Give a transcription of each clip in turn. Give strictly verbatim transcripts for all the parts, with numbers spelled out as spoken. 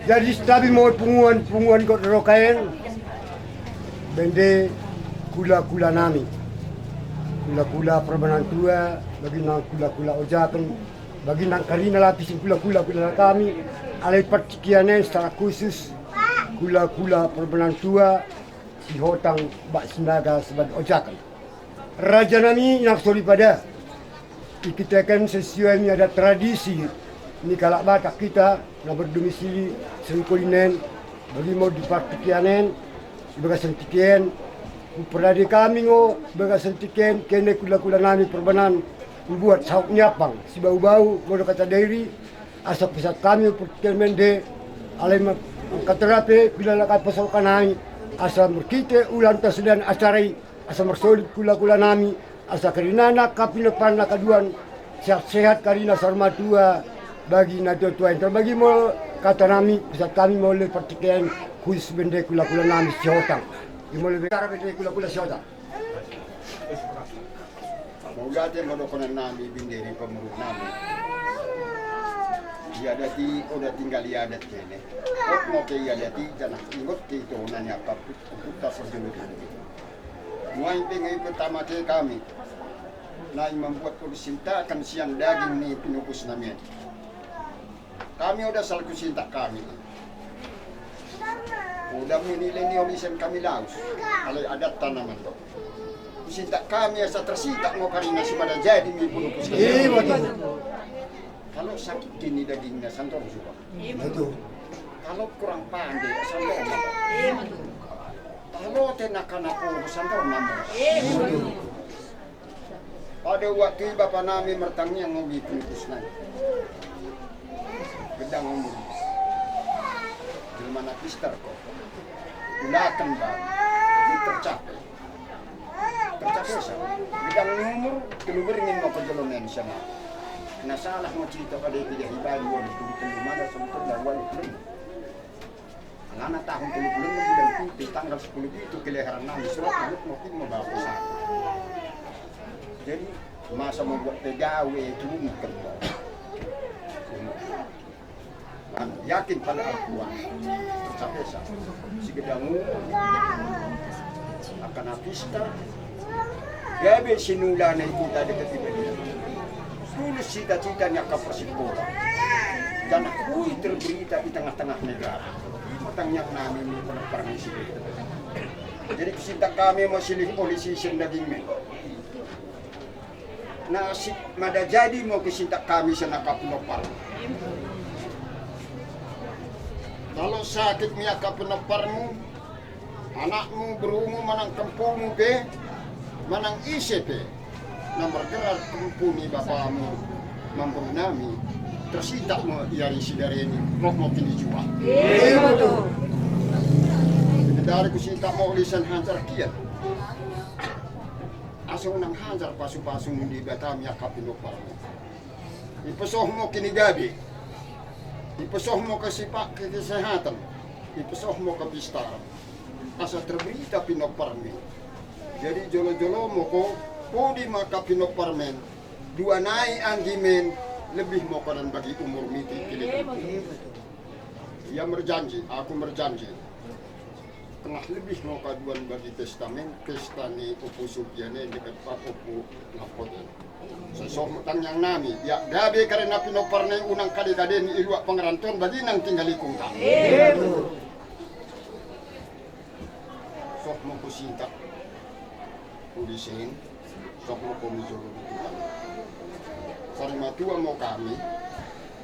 Jadi santabi ma punguan-punguan Godroka en, bahen do kula-kula nami, kula-kula Parbanan Tua, bagi nang kula-kula Ojaken, bagi nang karina lapisan kula-kula, kula-kula nami, alai partingkian en secara khusus kula-kula Parbanan Tua, Sihotang, Bangsinaga, Sibadua, Ojaken. Raja nami, nang soripada, dikitakan sesuai ni adat tradisi ni halak Batak hita na berdomisili Sengkoli en, bagi ma di partingkian en, di bagasan tingki en, huparade hami ma di bagasan tingki en, kene kula-kula nami Parbanan, mambuat saut ni ampang, sibau-bau, molo hata Dairi, asa pasahat hami partingkian mende, alai ma-, mangkatai pe, bila laho pasahat hami, asa marhite ulaon tasude acara i, asa marsolip kula-kula nami, asa karina angka pinompar na haduan, sehat-sehat karina saur matua, bagi na tua-tua i. Tarbagi ma hata nami, pasahat hami ma di partingkian, khusus mende kula-kula nami Sihotang. Ima mende kula-kula Sihotang. Mauliate ma dohonon nami bere ni pamoruon nami. Di adat i, oda tinggal di adat kene. Hot ma pe di adat i, janah ingot pe ito na niampang ompunta parjolo-jolo. Nuaeng pe nga i pertama kali hami naeng mambuat parsintakan sian daging ni pinupus nami. Hami oda selaku sintak hami. Oda menilai ni olo sian hami laos. Alai adatta na mandok. Sintak hami asa tarsintak ma karina, simada jadi ma pinupus nami. Iya, betul. Kalau sakit hini dagingna, santor juga. Betul. Kalau kurang pande, santor ma. Iya, betul. Kalau tena kana poho, santor ma. Iya, betul. Pada waktu i bapa nami martangiang ma di pinupus nami. Gedang umur. Jelma na pistar ko. Ulakan ba. Ini tercapai. Tercapai sa. Gedang ni umur, tolu berngi ma hujalo na sian na. Na salah ma cita pada i, pida hibali, walu pulu tolu, mana sebetulna walu pulu. Alana tahun tolu pulu enem bulan pitu, tanggal sepuluh pitu, keleheran nami, surat manuk makin membawa pusaka. Jadi, masa membuat pegawai itu mungkin. Nah, yakin pada Al-Quran. Tercapai sa. Si gedang umur. Angka na pistar. Gabe sinula na i tu deket ibana. Tulus cita-cita ni angka parsikola. Janah boi terberita di tengah-tengah negara. Ima tangiang nami, ni pinompar ni si. Jadi husintak hami ma silih oli sian dagingmi. Na simada jadi ma husintak hami sian angka pinompar. Kalau sakit ni angka pinomparmu, anakmu, borumu, manang hempumu pe, manang ise pe na margerar hempu ni bapamu, manang boru nami, tarsintak ma i ari Sidareni, roh ma pinijua. Ima tutu. Dari husintak ma oli sian hanjar kian. Asa unang hanjar pasu-pasu ni Debata ma i angka pinomparmu. Ipesoh ma hinigabe. Ipesoh ma kesipa-, kesehatan. Ipesoh ma kepistaran. Asa terberita pinomparmi. Jadi jolo-jolo ma ho, pudi ma angka pinomparmi. Dua nai anggimi, lebih ma ho dan bagi umurmi di pilih. Ia berjanji, aku berjanji. Tengah lebih ma ho haduan bagi testament, pesta ni Ompu Supian i, deket Pak Ompu Lampot i. Sai soh ma tangiang nami, ia gabe karena pinomparna i unang kade-kade ni i luat pangarantoan bagi nang tinggal ikung ta. Soh ma husintak. Uli sian, soh ma ho jolo di Tuhan. Sari matua ma ho hami,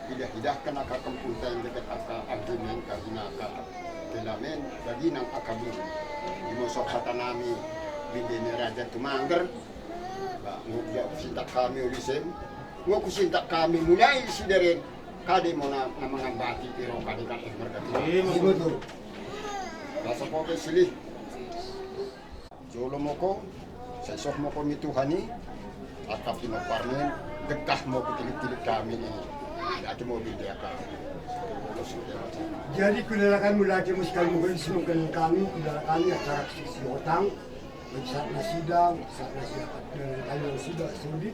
idah-idahkan angka hempunta i deket angka anggimi, karina angka helamen, bagi nang angka boru. Ima soh hata nami, bere ni raja tu mangger. Ba, nga husintak hami uli sian, nga husintak hami mulai sidareni, kade ma na, na mangambati i ro kade kan eh margati. Ima tutu. Rasa kopi silih. Jolo ma ho, sai soh ma ho ni Tuhan i, angka pinomparmi, dengkah ma ho tilik-tilik hami i. Jadi ma ho binde angka. Jadi kudalakan mulai ke musikal mungkin semungkin kami, kudalakan acara Sihotang, sahat nasida, sahat nasida, dan kami nasida, sudi.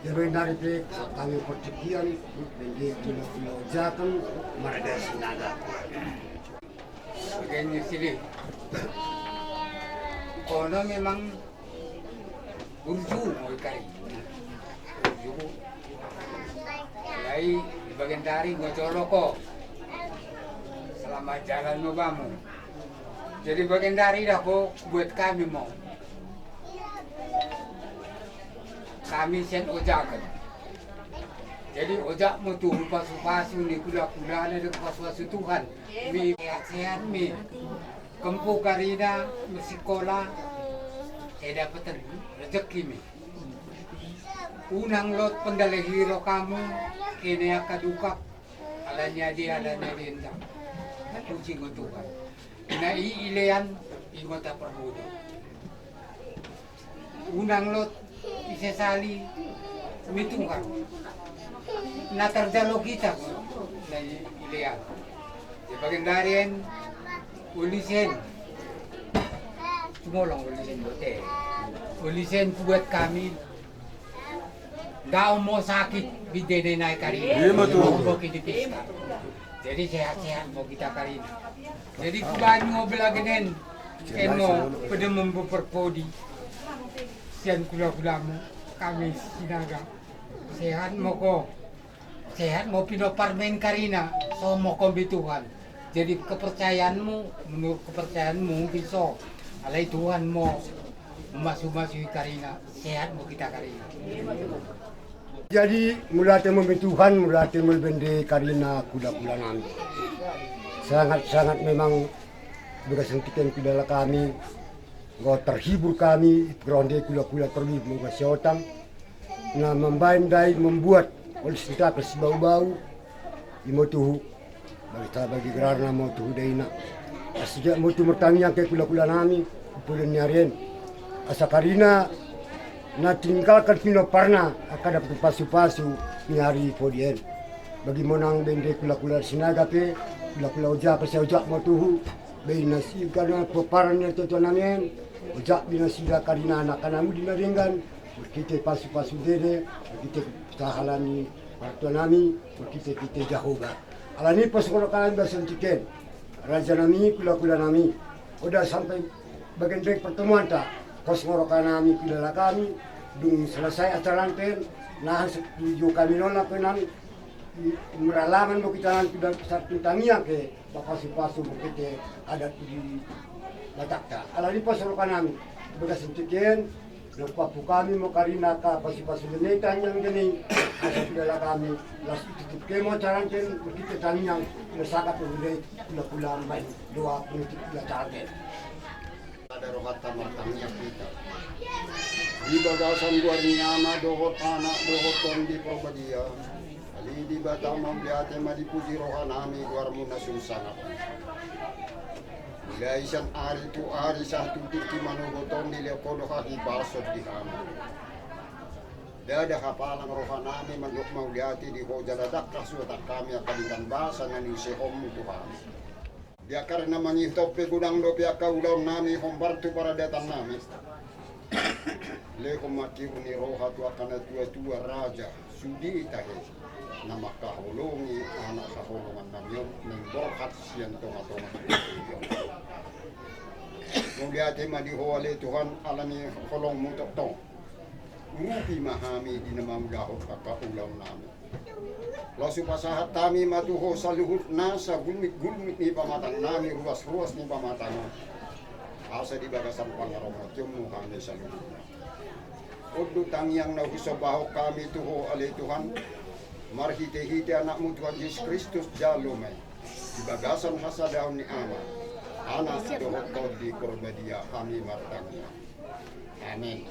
Jadi bagendari pe hami partingkian, bende kula-kula Ojaken, marga Sinaga. Bagendari sini. Kono memang burju mau ikari. Burju. Alai bagendari ngojolo ho. Selamat jalan mau bamu. Jadi bagendari da ho buat hami mau. Hami sian Ojaken. Jadi ojak ma tuhu pasu-pasu ni kula-kula na di pasu-pasu Tuhan. Mi sehat-sehat mi. Kempu karina mi sikola. Sai dapatan rezeki mi. Unang lot pendalehi rohamu. Kene angka dukak. Alani adi, alani adi enda. Puji ma Tuhan. Na i ilean, i ma taparmudo. Unang lot isesali mi Tuhan. Na tarjalo hita na i ilean. Di bagendari en, uli sen. Sumolong uli sen bote. Uli sen buat hami. Ndang mau sakit, bidene nai karina. Iya, betul. Mau boki di pesta. Jadi sehat-sehat mau hita karina. Jadi kubaen ma belagen en, eno pede membo parpudi. Sian kula-kulamu, hami Sinaga. Sehat ma ho. Sehat ma ho pinompar ni karina. So ma ho bi Tuhan. Jadi kepercayaanmu, menurut kepercayaanmu mungkin so. Alai Tuhan ma ho mamasu-masu i karina. Sehat ma ho hita karina. Jadi mauliate ma bi Tuhan, mauliate ma bende karina kula-kula nami. Sangat-sangat memang bagasan tingki on kula-kula nami, enggo terhibur hami, ronde kula-kula terlebih mauga siotang. Na mambaen da i membuat olis ni takel sibau-bau, i ma tuhu. Bagi ta bagi gerarna ma tuhu da i na. Asi gia ma tuhu martangiang ke kula-kula nami, pudi ni ari en. Asa karina na tinggalkan pinomparna, angka dapotan pasu-pasu ni ari pudi en. Bagi monang bende kula-kula Sinaga pe, kula-kula Ojaken pe sai ojak ma tuhu. Baen nasida na pomparan ni tua-tua nami en. Ojak baen nasida karina anak-anakmu di na denggan. Marhite pasu-pasu dede, marhite sahala ni martua nami, marhite-hite Jahowa. Alani i pos songon roha nami bagasan tingki on. Raja nami, kula-kula nami. Oda sampai bagendeng pertemuanta. Pos songon roha nami kula-kula nami. Dung selesai acara on pe, nahan setuju kami nona pe nang maralangan ma hita nang tu satu tangiang ke. Pasu-pasu marhite adat di Batakta. Alani pos songon roha nami bagasan tingki on, na pos hami ma karina angka pasu-pasu ni tangiang geni. Asa kula-kula nami, laos tutup hami ma acara on marhite tangiang, na sangkap ma hami kula-kula nami doa penutup acara on. Sada rohanta martangiang hita. Di bagasan goar ni Ama dohot Anak dohot Tondi Porbadia. Ale Debata, mauliate ma, dipuji roha nami goarmu na sun sangap. Mulai sian ari tu ari sahat tu tingki manogot on dilehon ho do hahipason di hami. Ndada hapalang roha nami mandok mauliate di ho jala dangka suhat hami angka denggan basa na niusehonmu tu hami. Di angka ari na mangihut on pe godang dope angka ulaon nami hombar tu paradatan nami. Lehon ma tiur ni roha tu angka na tua-tua raja, sude tahe, na mangkaholongi anak haholongan nami on, naeng borhat sian tonga-tonga ni portibi on. Mauliate ma di ho ale Tuhan, alani holongmu tongtong. Urupi ma hami di na mangulahon angka ulaon nami. Laos hupasahat hami ma tu ho saluhut nasa gulmit-gulmit ni pamatang nami, ruas-ruas ni pamatang on. Asa di bagasan pangarantosionmu hami saluhutna. On do tangiang na husombahon hami tu ho ale Tuhan, marhite-hite Anakmu Tuhan Jesus Kristus jalo ma i. Di bagasan hasadaon ni Ama, Anak dohot Tondi Porbadia hami martangiang. Amen.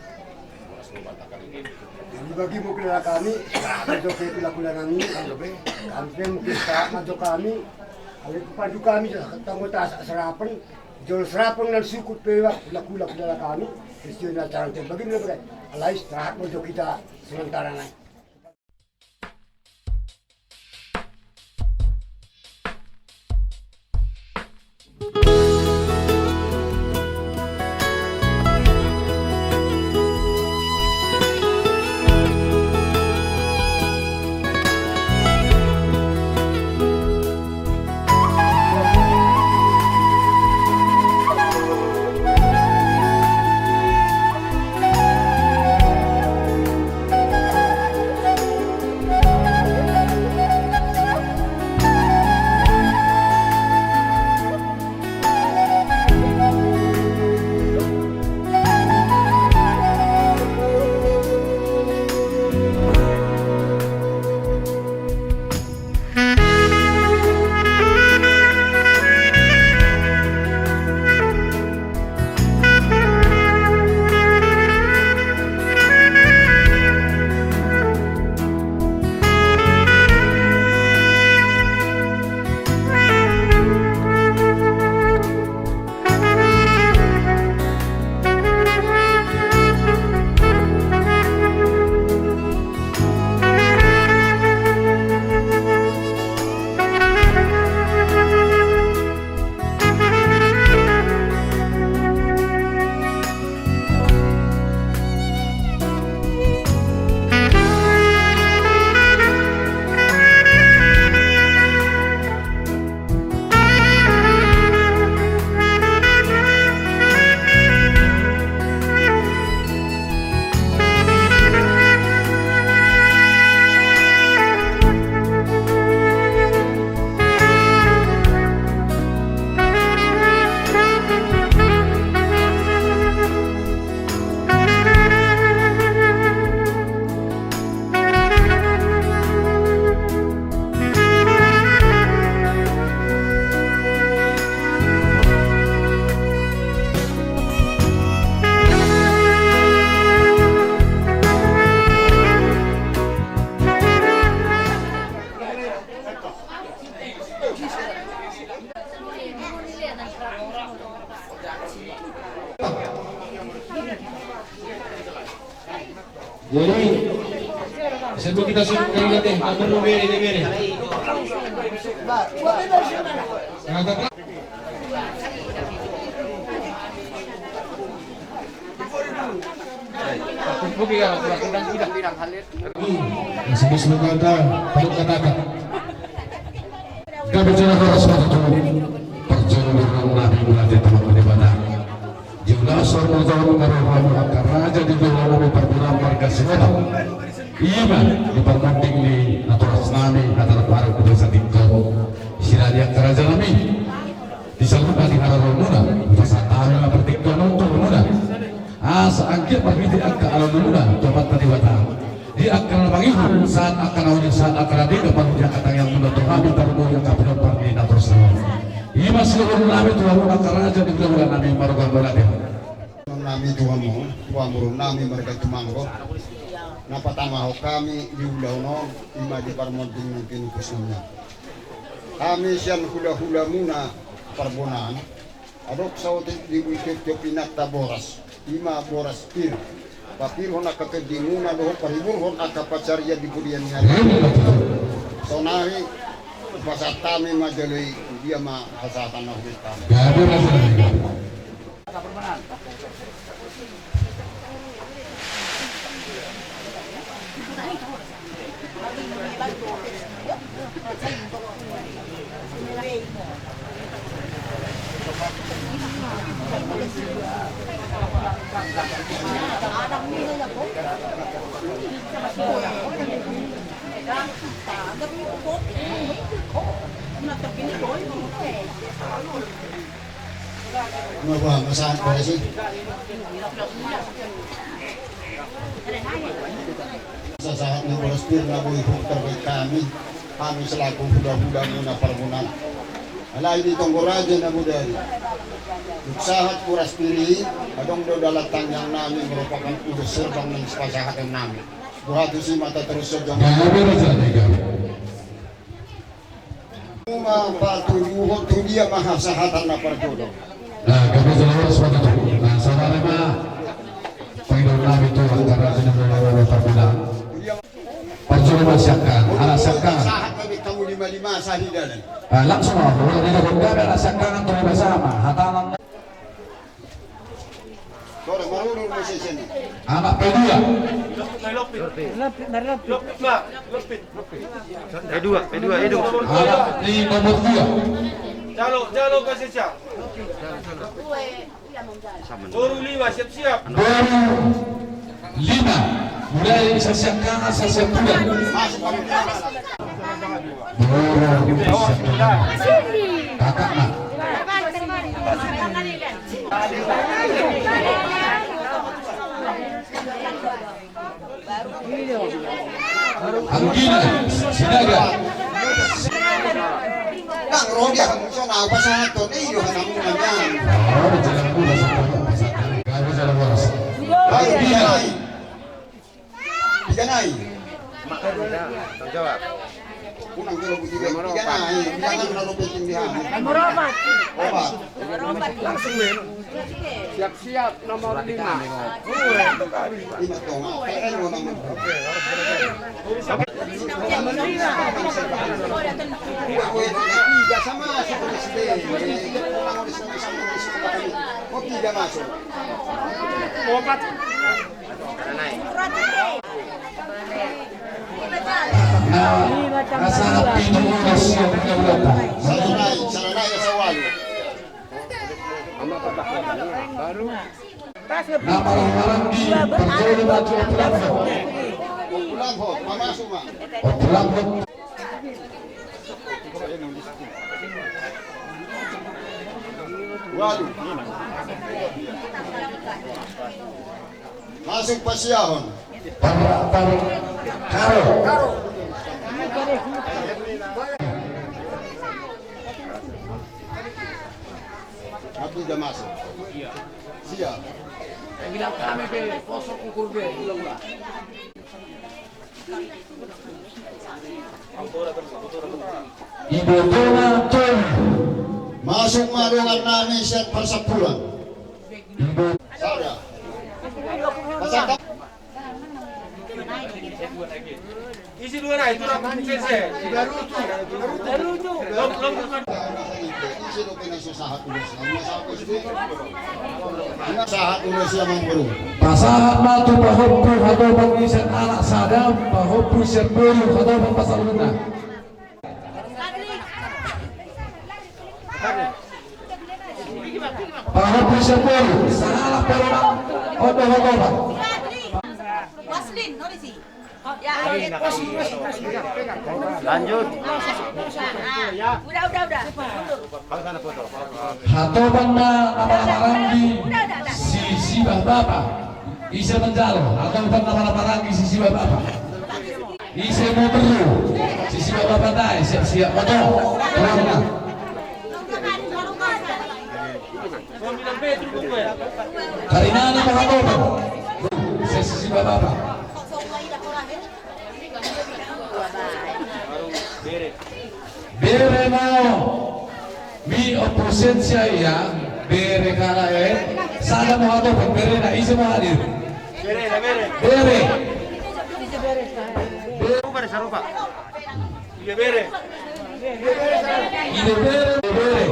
Jadi bagi mungkin kami, ada joke kula-kula nami, kan joke, kami pe mungkin sa-, ada joke kami, ada pandu kami, tanggo tas serapen, jol serapen dan sukut pe, kula-kula kami, Kristen acara bagi mungkin, alai istirahat mau joke kita sementara nai. Jadi, sebelum kita suruh keringat, eh, atur lu bere, dia bere. Kata Oke, ya, udah, udah, udah, udah, halir. Yang sebut-sebut kata, perlu katakan. Kami telah harus betul. Perjalanan Nabi Muhammad di Madinah. Jauh dasar perjalanan Nabi Muhammad, angka raja di Jawa Nabi Parbonan marga Sihotang. Ima, di parmonding ni naturas nami, naturas barang kuda satikko. Sira di angka raja nami. Di saluhutna di haroromuna, hupasahat hami ma partingkian on tu hamuna. Asa anggiat marhite angka alonmuna tu Amanta Debata. Di angka na mangihut, sahat angka na uli, sahat angka na denggan, parhite angka tangiangmuna tu hami, tarlumobi angka pinompar ni naturas nami. Ima sidohonon nami tu hamuna angka raja di hulahula nami marga Muratin. Nami tu hamu, tu hamu nami marga Tumanggo. Na patamahon hami di ulaon on, ima di parmonding ni pinupus nami. Hami sian hulahulamuna Parbonan. Adong saotik di tioptiop inanta boras, ima boras pir. Papirhon angka tondimuna dohot pariburhon angka pansarian di pudian ni ari. Sonari hupasahat hami ma jolo i, dia ma hasahatan na hubege hami. Nunga boha ma sahat boras i? Sasahat ni boras pir na boi hutarbaen hami, hami selaku hulahulamuna Parbonan. Alai di tonggo raja na bodari, dung sahat boras pir i, adong do dalan tangiang nami, merupakan ulos serbang nang sipasahatan nami. Boha tusi ma tatorus songon i? Uma patuduhon tu dia ma hasahatan na parjolo. Nah, kami jelas waktu itu. Nah, saudara ma. Pangidoan nami tu angka raja ni hulahula Parbonan. Parjolo ma siangkangan, ala siangkangan. Sahat kami kamu lima lima sahi dalan. Ah, langsung ma, mulai dari kami ala siangkangan tu lima sama. Hatanan. Anak P dua. P dua, P dua, itu. Anak di nomor dua. Jalo, jalo kasih siap. Boru lima, siap-siap. Boru lima. Mulai sasiangkangan, sasiangkangan. Kakak, Mak. Anggina, Sinaga. Nang ro dia hamu so na pasahaton, eh, iyo, hatamu nanya. Oh, jalan mula, pasahaton. Kami jalan waras. Anggina. Piga nai? Tanggung jawab. Unang jolo bujur piga nai? Bilangan na dope tinggi hami. Nomor opat. Opat. Langsung main. Siap-siap nomor lima. Lima tonga. P N lo nomor. Tiga sama si presiden. Unang oleh sama-sama. Oh, tiga masuk. Opat. Nah, asa pitu ulos yang kedua. Saranai, saranai asa walu. Baru. Nah, barang-barang di perjalanan maju pulang. Pulang, ho, mama suma. Pulang, ho. Waduh. Masuk pasiahon. Par, par, karo. Tapi dia masuk. Siap. Bilang kami pe posok ukur be. Ibotona tolu. Masuk ma dongan nami sian parsampulan. Sada. Pasahat. Isi dua na itu rap sese. Baru tu. Baru tu. Lom, lom. Isi dua kena so sahat ulos. Sahat ulos ya, Mang Bro. Pasahat ma tu pahompu hatopan ni sian anak sada, pahompu sian boru hatopan pasaulna. Pahompu sian boru, salah pahompu. Ondo hatopan. Waslin, no disi. Lanjut. Udah, udah, udah. Hatopan ma na marhahamaranggi sisibah bapa. Ise manjalo hatopan na marhahamaranggi sisibah bapa? Ise ma beru sisibah bapa nai? Siap-siap ma tong. Ulang ma. Karinana ma hatopan. Sisibah bapa. Bere ma. Mi oposisi ia. Bere kala e. Sada ma hatopan bere na ise ma hadir. Bere. Bere. Bere sarupa. Ide bere. Ide bere, bere.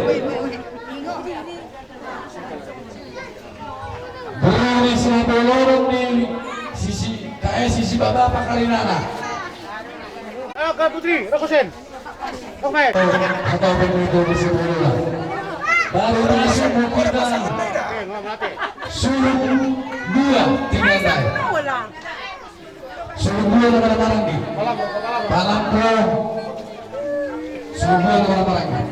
Berani siapa lorong di sisi, kae sisibah bapa karinana. Ayo, Kak Putri, rokosen. Oke. Atau begitu di sebelah. Baru masuk kita. Oke, nggak melatih. Suruh dua, tinggal saya. Sumbuan na marhahamaranggi. Palambo. Sumbuan na marhahamaranggi.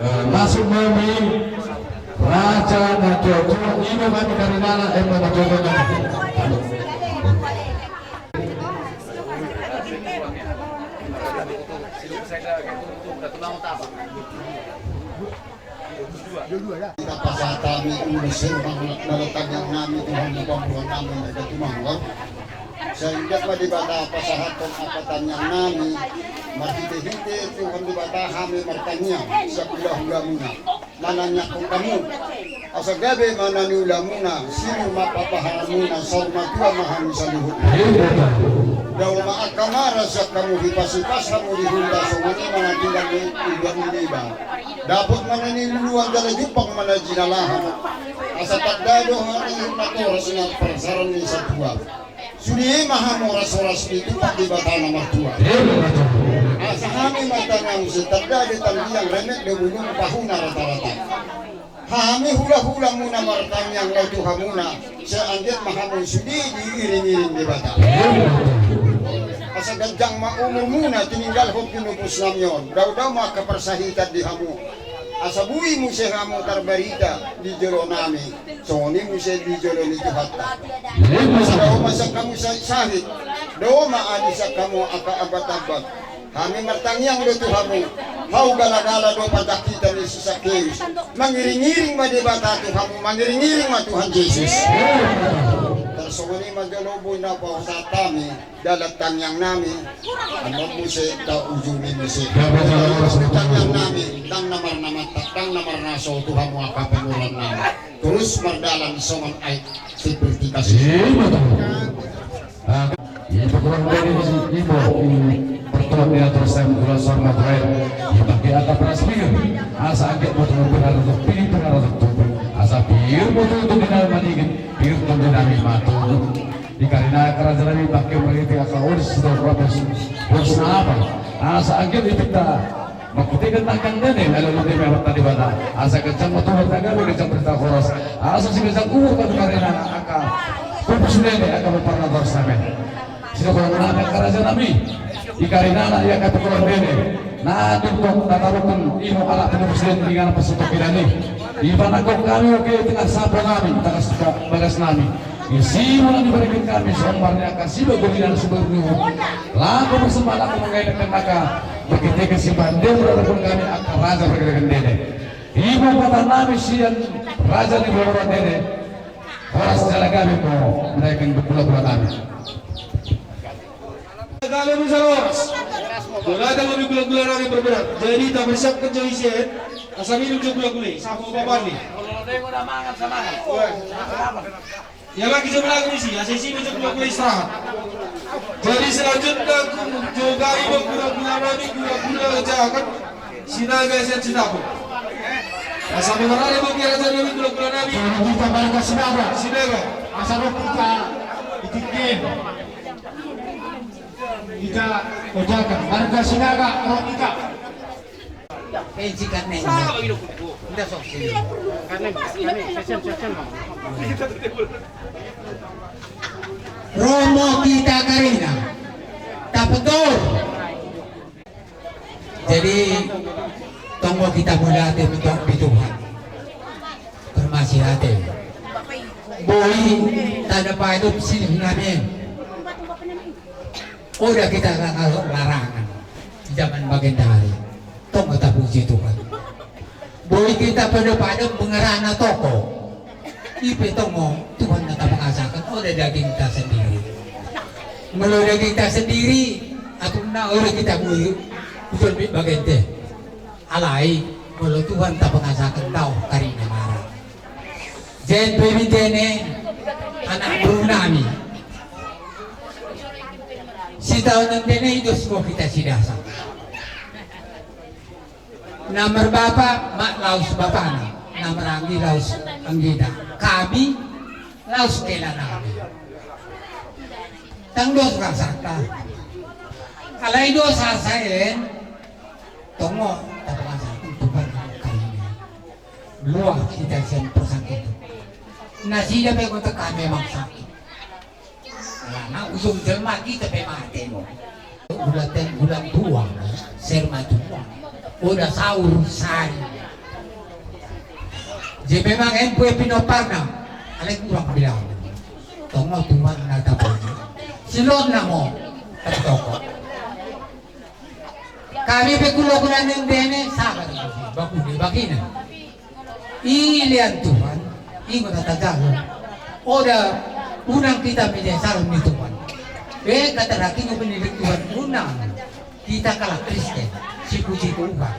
Eh, masuk ma hami raja na tuatua, ima hami karinana, ima na tuatua. Pasahat hami ulos, sirumang na tangiang nami, Tuhan, di pambuhan nami, mereka tumanggal. Sehingga ma Debata pasahathon angka tangiang nami, marhitehite Tuhan Debata hami martangiang, sian hulahula muna manangiangkon hamu. Asa gabe ma na niula muna, siru ma papaharan muna, saur matua ma hami saluhut. Dao ma angka mara sian hamu, hipashipas hamu di huta, songon i ma na tinggal di uluan ni deba. Dapot ma na niluluan jala jumpang ma na jinalahan. Asa tanda do hami na torus na parsaoran ni satua. Sude ma hamu horas-horas ni Tuhan Debata na martua. Asa hami martangiang muse, tanda do tangiang, remek do bulung, pahuna rata-rata. Hami hulahula muna martangiang laho tu hamuna, sai anggiat ma hamu sude diiring-iring Debata. Asa ganjang ma umur muna, tininggalhon pinopus nami on, dao-dao ma angka parsahitan di hamu. Asa boi muse hamu tarbarita di jolo nami, songon i muse di jolo ni Tuhanta. Asa dao ma sian hamu sahit-sahit, dao ma adi sian hamu angka ambat-ambat. Hami martangiang do tu hamu, hau gala-gala do panjangkitan ni si Sakeus. Mangiring-iring ma Debata tu hamu, mangiring-iring ma Tuhan Jesus. Tarsongon i ma jolo boi na pasahat hami dalan tangiang nami, annon muse taujungi muse. Tangiang nami, ndang na marnamata, ndang na marnaso tu hamu angka pamoruon nami. Torus mardalan songon aek seperti kasih. Ima tutu. Ah, i pamoruon nami, i ma i partuan ni atur sem ulas sama terakhir. I pakai angka peras pir. Asa anggiat ma tutu pir haratok pir, pir haratok tubu. Asa pir ma tutu di na manigit, pir ma tutu di na matubu. Di karina angka raja nami, pakai mereka angka ulos sudah berapa ulos na apa? Asa anggiat i pita marhitehite tangiang nami, lalu di memang tadi bana. Asa ganjang ma tubu, tangga ganjang berita horas. Asa siganjang umur tadi karina angka pupus nami, angka pomparan na torus nami. Sida pomparan nami angka raja nami. Di karina na ia angka pomparan nami. Na tungkot na tarukun imo ala pupus nami dengan pesutuk kita ni. Ipanangkok hami oke tengah sapo nami, tengah suka bagas nami. Isi muna ni barikan hami sombar ni angka sibagulinan sibagulinan. Laku bersama laku mengaitkan maka begitu kesimpan dia berada pun kami angka raja berada kendene. Ibu kota nami sian raja ni bawah dene. Horas jala gabe mo menaikkan bekula-kula nami. Kalau bisa loras. Bola ada lebih gula-gula lagi berberat. Jadi tak bersiap kerja isian. Asal minum juga gula-gula. Sama bapak nih. Ya lagi jam lagi isi. Asal isi minum juga gula istirahat. Jadi selanjutnya aku juga ini gula-gula lagi gula-gula jangan. Sinaga sian Sinaga. Asa mengerti mau kira jadi gula-gula nabi. Kalau kita barang Sinaga. Sinaga. Asa kita itikin. Kita ojakan warga Sinaga, Rohita. Pensi karena ini. Udah sok sini. Romo kita karina. Tapedor. Jadi tonggo kita mauliate mentok di Tuhan. Permasi ate. Boi tada padup sini namin. Oda kita larangan zaman bagendari. Tong tapuji Tuhan. Boi kita pada-pada mengerana toko. Ipe tong Tuhan na tapangasakan oda dagingta sendiri. Molo dagingta sendiri, atung na oda kita boi usul bit bagente. Alai molo Tuhan tapangasakan tau karina mara. Jen pe bintene anak boru nami. Sitaonon dene idos mo kita sidasa. Na marbapa ma laos bapana, na maranggi laos anggina. Kami laos kela nami. Tang dos rasanta. Alai dos asaen tongo tapangasakan Tuhan karina. Luar kita sian persangkutan. Nasida pe kota kami memang sakit. Alana ujung jelma kita pe mate mo. Ulang ten ulang tuang, serma tuang. Oda saur sari. Je memang empu e pinomparna. Alai kurang bilang. Tongo Tuhan na tapoji. Silon na mo. Tatoko. Kami pe kulo kulo nendene sabar. Baku de bakina. Ilean Tuhan, ingot kata jago. Oda unang kita mide salam ni Tuhan. Be kata rakingo penilai Tuhan unang. Kita kalak Kristen, sipuji Tuhan.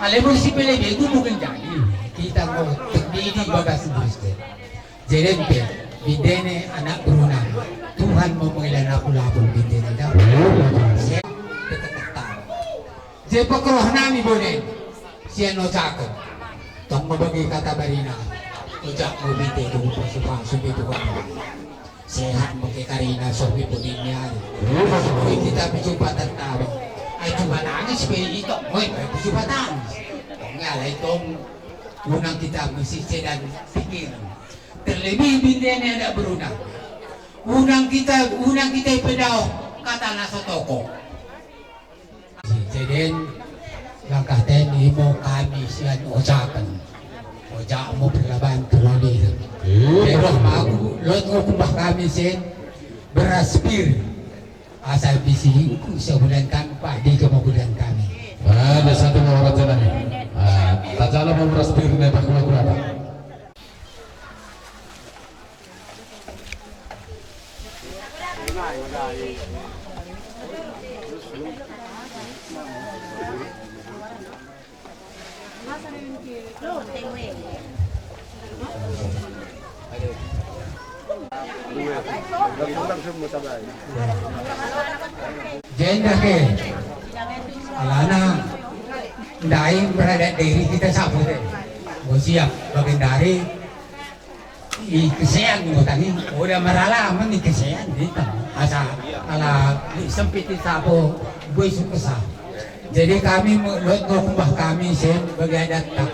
Alai molo sipelebegu mungkin jadi kita mau terdiri bagas Kristen. Jadi ente bintene anak berunang. Tuhan mau mengilan aku lapung bintene dah. Saya tetap tahu. Jadi pekroh nami bonen sian ojakon. Tong mabagi kata barina. Ojak mo binte tu pasu-pasu di Tuhan. Sehat mo ke karina sobi pudin ni ari. Oi kita pijumpa tertawa. Ai cuma nangis pe ito. Oi pe pijumpa tangis. Tong alai tong unang kita mesti sedan pikiran. Terlebih bintene anak berunang. Unang kita unang kita ipedao kata na sotoko. Siteden langkaten imo kami sian ojaken. Ojak mo perlaban tuloli. Ero magu lot ngo kumbah kami sen beras pir. Asa bisi sabulan kami pak di kemobulan kami. Ada satu mau raja nami. Tajala mau beras pir ne pak kula kula pak. Jenda ke alana ndai beradat diri kita sapu te. Siap bagendari. I kesean mo tadi, oda maralaman i kesean di asa ala sempit i sapo boi sukesa. Jadi kami lot ngo kumbah kami sen bagi adat ta.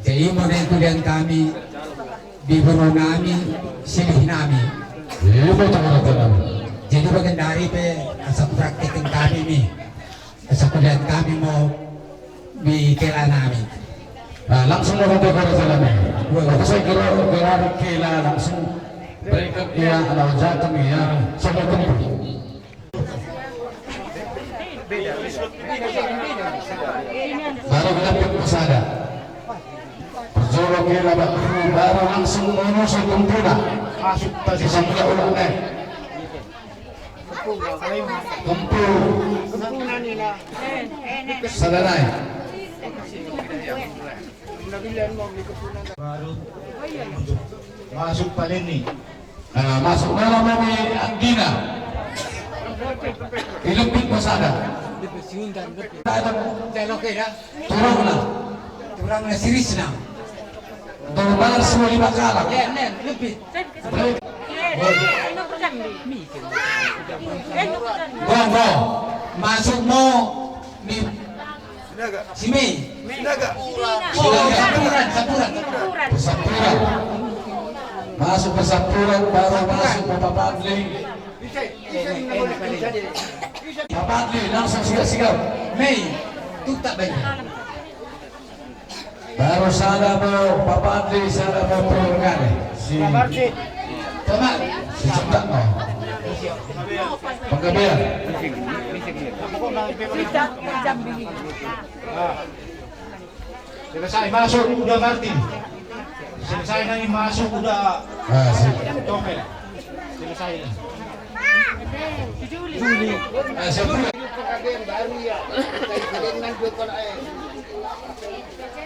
Jadi mo na kulian kami di boru nami silih nami. Jadi bagendari pe asa praktekin kami ni. Asa kulian kami mo di kela nami. Nah, langsung mau ke kela nami. Wah, saya kira kela kela langsung berikut dia kalau jatuh ya. Coba tunggu. Baru kita pun sada. Perjolo kela baru langsung mau saya tunggu lah. Masuk tadi sampai ulang eh. Kempu. Sada nai. Baru masuk palen ni. Nah, masuk dalam mobil anggina. Ilempit pasada. Turangna. Turangna sirisna. Turang semua lima kalak. Go, go. Masuk mo. Si Mei. Sinaga. Oh, Sampuran, Sampuran. Sampuran. Masuk ke Sampuran, baru masuk ke Papa Adli. Papa Adli, langsung sigap-sigap. Mei, tutak baik. Baru sada mo Papa Adli, sada mo Purgade. Si Papa Adli. Si Cipta, oh. Penggabean. Selesai masuk uda Martin. Selesai nai masuk uda. Ah, si Tomel. Selesai. Juli. Ah, si Juli.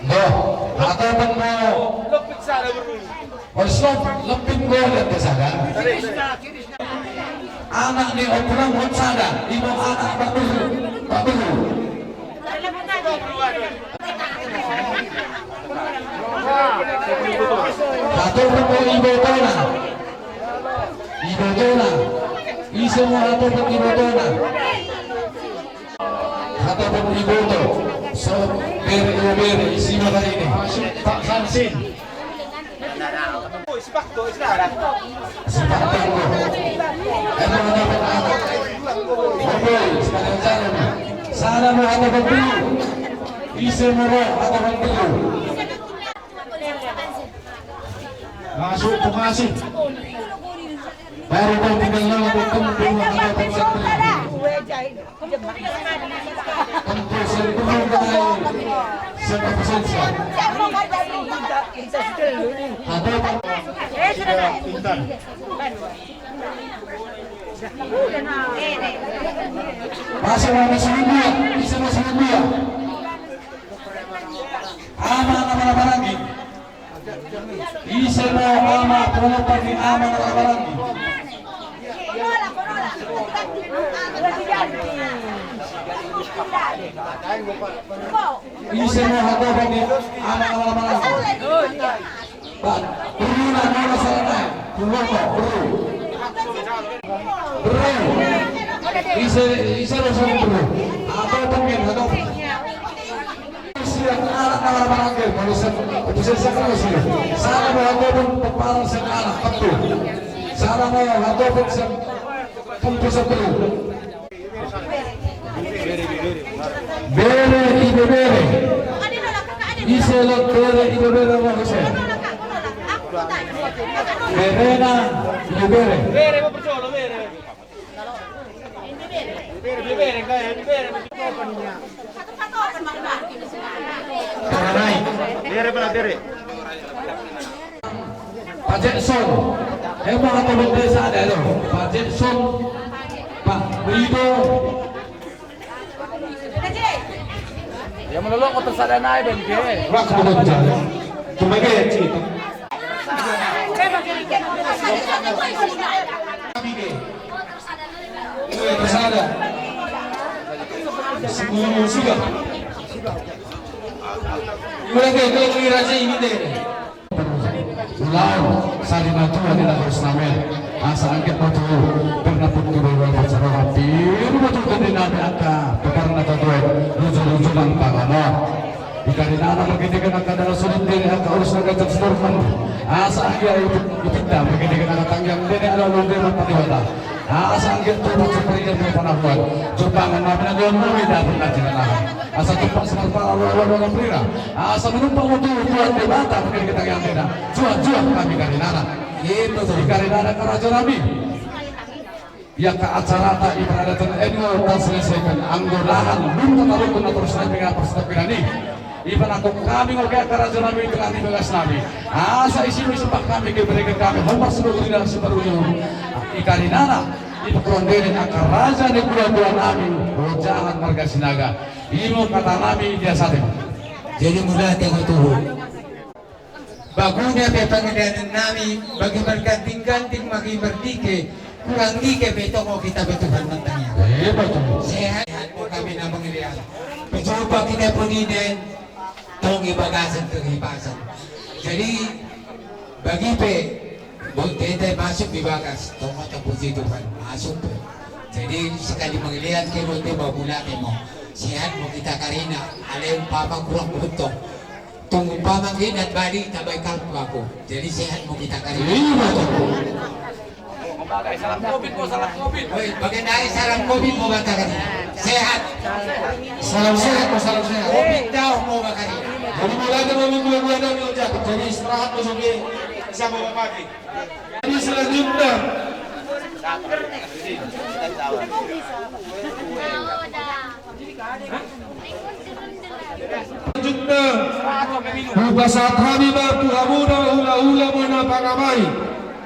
Loh, ada apa mau? Oi, stop, lebih gua lihat ke sana. Anak ni opulang hot sada, ibu anak bagus, bagus. Satu pun ibu tona, ibu tona, ise mau satu pun ibu tona. Hata pun iboto, so bere, o bere, isi ma kari ni. Pak Samsin. Si Pak Tenggo. Emang ada apa? Oke, sekalian jalan. Sana mau hata pun dulu. Isi mau hata pun dulu. Masuk pengasih. Baru kau tinggal lewat, kau tinggal lewat, kau tinggal lewat. Kau tinggal lewat, kau tinggal lewat. Siapa pesan saya? Ada apa? Intan. Masuk, masuk dua, bisa masuk dua. Ama, ama, ama lagi. Ise ma ama, pengopar ni ama na marhahamaranggi. Ise ma hatopot ni ama na marhahamaranggi. Bang, beru na, na, na, salah na. Beru, beru. Beru. Ise, ise ma salah beru. Hatopot ni, hatopot. Sian anak na marhahamaranggi, molo sian, molo sian, sian, sian. Sada ma hatopot pomparan sian anak, tentu. Sada ma hatopot sian, tentu, sian beru. Bere, ibebere. Ise lot bere, ibebere, ma ise. Berena, ibebere. Bere, bere, bere. Pak Jackson. Emang apa benda saya ada tu? Pak Jackson. Pak Rido. Ya, melolok kau tersada naik, Ben, ke? Wah, kau betul. Cuma ke, cik. Sada. Sudah. Mulai ke, ke, ke, raja ini deh. Ulaon, sari na tua di na harus name. Asa angket ma tu, pernah pun tu bawa pacarohan, piru ma tu tadi name angka, pekar na tatuan, lucu-lucu nang pangano. Ikari nana margedegen angka dala sulit dene angka urus angka jam sportman. Asa anggia ipinta margedegen angka tanggiang dene ala lode marpatihota. Asa anggia tupat seperti yang panahuan. Jumpangan nami na gaon nami dapur na cinanahan. Asa tupat seperti ala lode na prira. Asa menumpang untuk Tuhan Debata margedegen tanggiang dene. Jual-jual kami kari nana. Itu tuh kari nana karajo nami. Ia ka acarata ibarat dan eno dan selesaikan anggo lahan belum tataruhkan atau selesai dengan persetujuan ini. Ibarat kami ngoke karajo nami tengah di bagas nami. Asa isi isi pak kami ke mereka kami hombar seluruh tidak seperunya. Ikari nana. Rondenen angka raja ni hula-hula nami, Raja Alang marga Sinaga. I ma hata nami di asa on. Jadi mauliate ma tutu. Baguna pe pangidoan nami, bagi marganti-ganti, bagi mardike, kurang dike pe tongtong hita pe Tuhan martangiang. Sehat ma hami na mangalean. Pejompa hita pe di den, tong di bagasan kehipasan. Jadi bagi pe, bontean masuk di bagas, tongtong tapuji Tuhan, masuk pe. Jadi sekali mangalean ke bontean, mauliate ma. Sehat ma hita karina, alai umpama kurang bontong. Tung umpama ke dan bali tabai kalbu aku. Jadi sehat ma hita karina. Iya, betul. Bagai salam covid, mau salam covid. Woi, bagai dai salam covid, mau bata karina. Sehat. Salam sehat, mau salam sehat. Covid dao, mau bata karina. Jadi mulai dari minggu-minggu ada nih, Ojak. Jadi istirahat, mau sampai siapa mau pagi. Jadi selanjutnya. Selanjutna, hupasahat hami ma tu hamuna hula-hula ma na pangamai,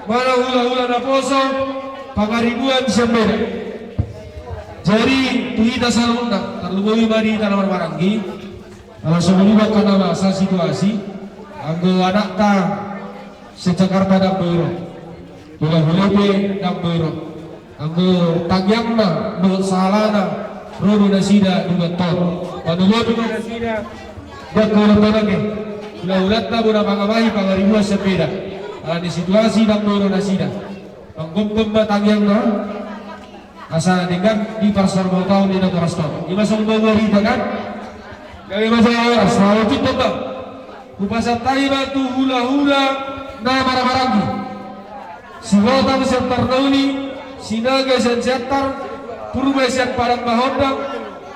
ma na hula-hula naposo, pangaribuan sian Medan. Jadi tu hita saluhutna, tarlumobi ma di hita na marhahamaranggi. Ala songon i ma angka na masa situasi, anggo anakta sian Jakarta ndang boi ro. Hula-hula pe ndang boi ro. Anggo tangiangna dohot sahalana, ro do nasida di bagas on. Panuhoti ma nasida. Ndang hula-hula pe. Hula-hulanta bona pangamai pangaribuan sian Medan. Ala ni situasi ndang boi ro nasida. Panggomgom ma tangiangna. Asa denggan di parsaribotaon ni natoras on. I ma songon na huboto hita kan. Gabe ma jala horas, saluhutna. Hupasahat hami ma tu hula-hula na marhahamaranggi. Sihotang sian Tarnauli, Sinaga sian Siantar, Purba sian Padang Mahondang,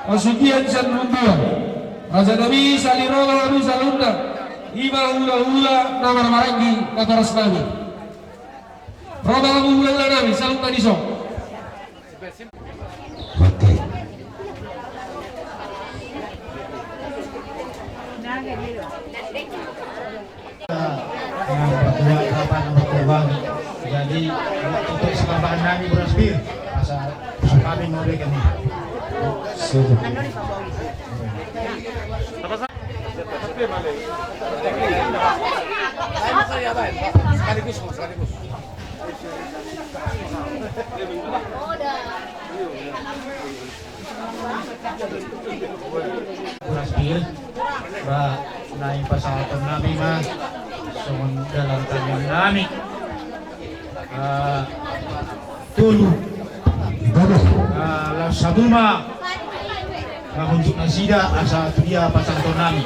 Pasugian sian Rumbia. Raja nami, sali ro ma hamu saluhutna. I ma hula-hula na marhahamaranggi natoras nami. Ro ma hamu hula-hula nami, saluhutna dison. Oke. Nah, buat apa nomor kurban? Jadi, untuk sebabahan nami beras bir, masa kami mau bikin. Sudah. Sekaligus, sekaligus. Beras bir, ba, na i pasahaton nami ma, songon dalan tangiang nami. Ah, tolu. Ah, laos hamu ma mangunjung nasida asa tu dia pasahaton nami.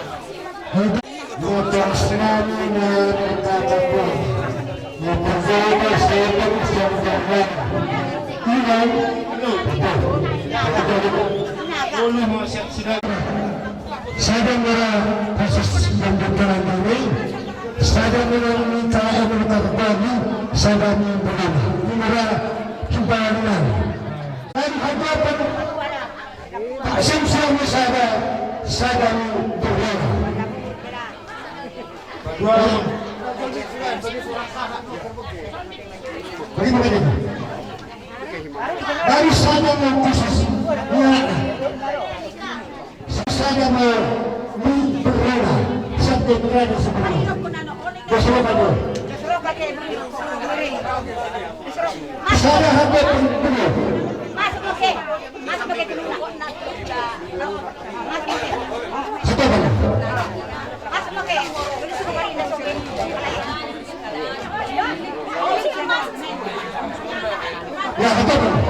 Motong sinami na berkata pun. Motong sinami siang dan malam. Iwan. Tolu ma siang sinami. Sada mara kasus yang berjalan ini, sada mara minta air minta kembali, sada mara mara kembali. Dan hadapan tak semsem sada, sada mara. Bagaimana ini? Dari sada mara khusus. Ya. Sada ma ni berrela, sada berrela sebenarnya. Keserokan tu. Sada hata pun benar. Sada mana? Ya, hata mana?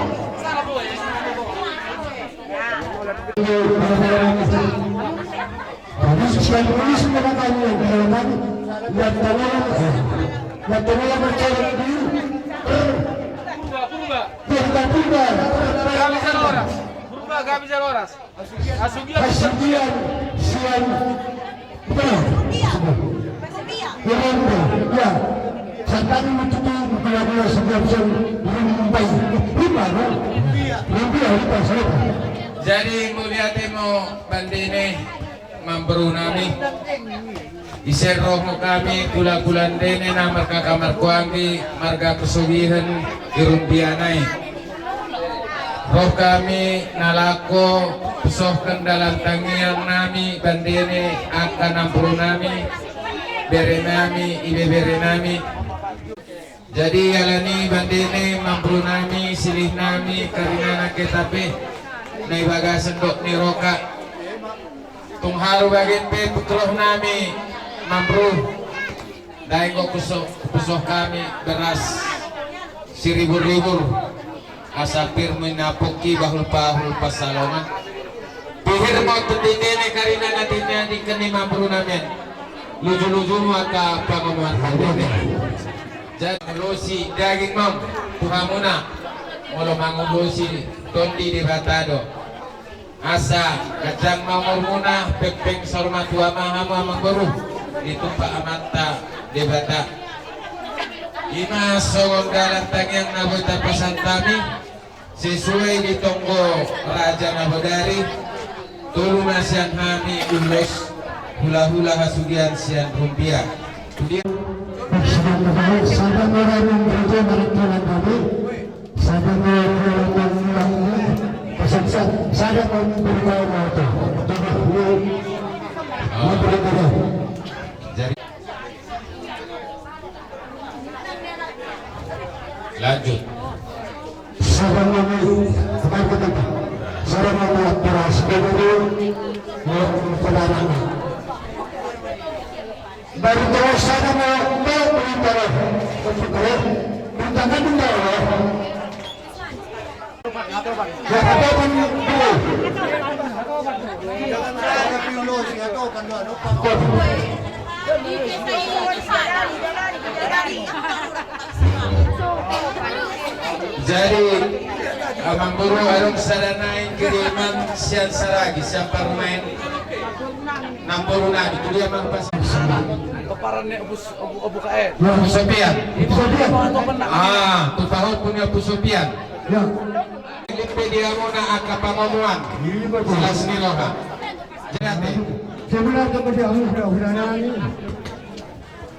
Pasugian sian Pasugian. Ya. Santani mututu kula-kula sebab sen rumbai. Rumbai, no? Rumbai, rumbai, sebab. Jadi, mauliate ma bondene, amangboru nami. Ise ro hami kula-kula ndene na marhaha maranggi, marga Pesugihan di Rumbia nai. Roh hami na laho pusohon dalan tangiang nami, bandene, angka namboru nami, bere nami, ibebere nami. Jadi alani bandene, namboru nami, silih nami, karinana Getafe na di bagasan dok ni roha. Tung haru bagen pe put roh nami, namboru. Dai, hupusoh, hupusoh hami beras siribur-ribur, asa pir ma i na pungki bahul-bahul pansalongan. Pihir ma on tu tindene, karinana, tindene, dingkan ni namboru nami an. Luju-luju ma angka pangomoan tindene. Jadi mangulosi daging ma on tu hamuna, molo mangulosi Tondi Debata do. Asa ganjang ma umurmuna, pengpeng saur matua ma hamu amangboru, ditumpak Amanta Debata. I ma songon dalan tangiang na boi tapasahat hami, sesuai di tonggo raja na bodari, tolu ma sian hami ulos, hula-hula hasugian sian rumbia. Kemudian Jadi, lanjut. Baru terus saja mau, mau berita lah. Untuk kalian, minta kan minta ya. Ya, apa pun dulu. Jadi, amangboru, adong sada naeng kiriman sian Saragi, sian parumaen namboru nami, tu dia ma pas. Paparan ni Obu, Obu, Obu Kaen. Obu Sopian. Obu Sopian. Ah, tu pahompu ni Obu Sopian. Ya. Limpe dia muna angka pangomoan. Iya, betul. Silas ni roha. Jadi. Sebenarnya dia muna, udah, udah nangis.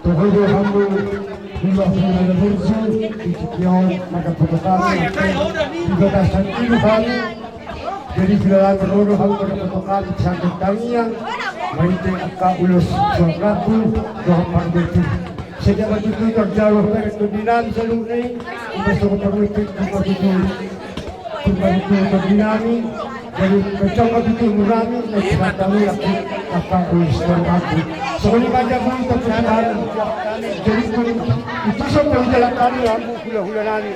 Pokokna hamu, hula-hula na burju, di tingki on, manghatai hami, di bagasan i do hami. Jadi, hula-hula na burju, hamu manghatai hami, sangkut tangiang, marhite angka ulos suang rambu, dohot parbeti. Sadia ma tutu tarjalo, berek tu di nami saluhutna i, ima songon parbeti, ima tutu. Tumpak itu bagi nami, jadi pecah bagi itu nami, nanti kata nami aku akan ulis terbantu. Soalnya banyak pun terjadi. Jadi itu, itu sampai jalan kami, ambu hula-hula nami.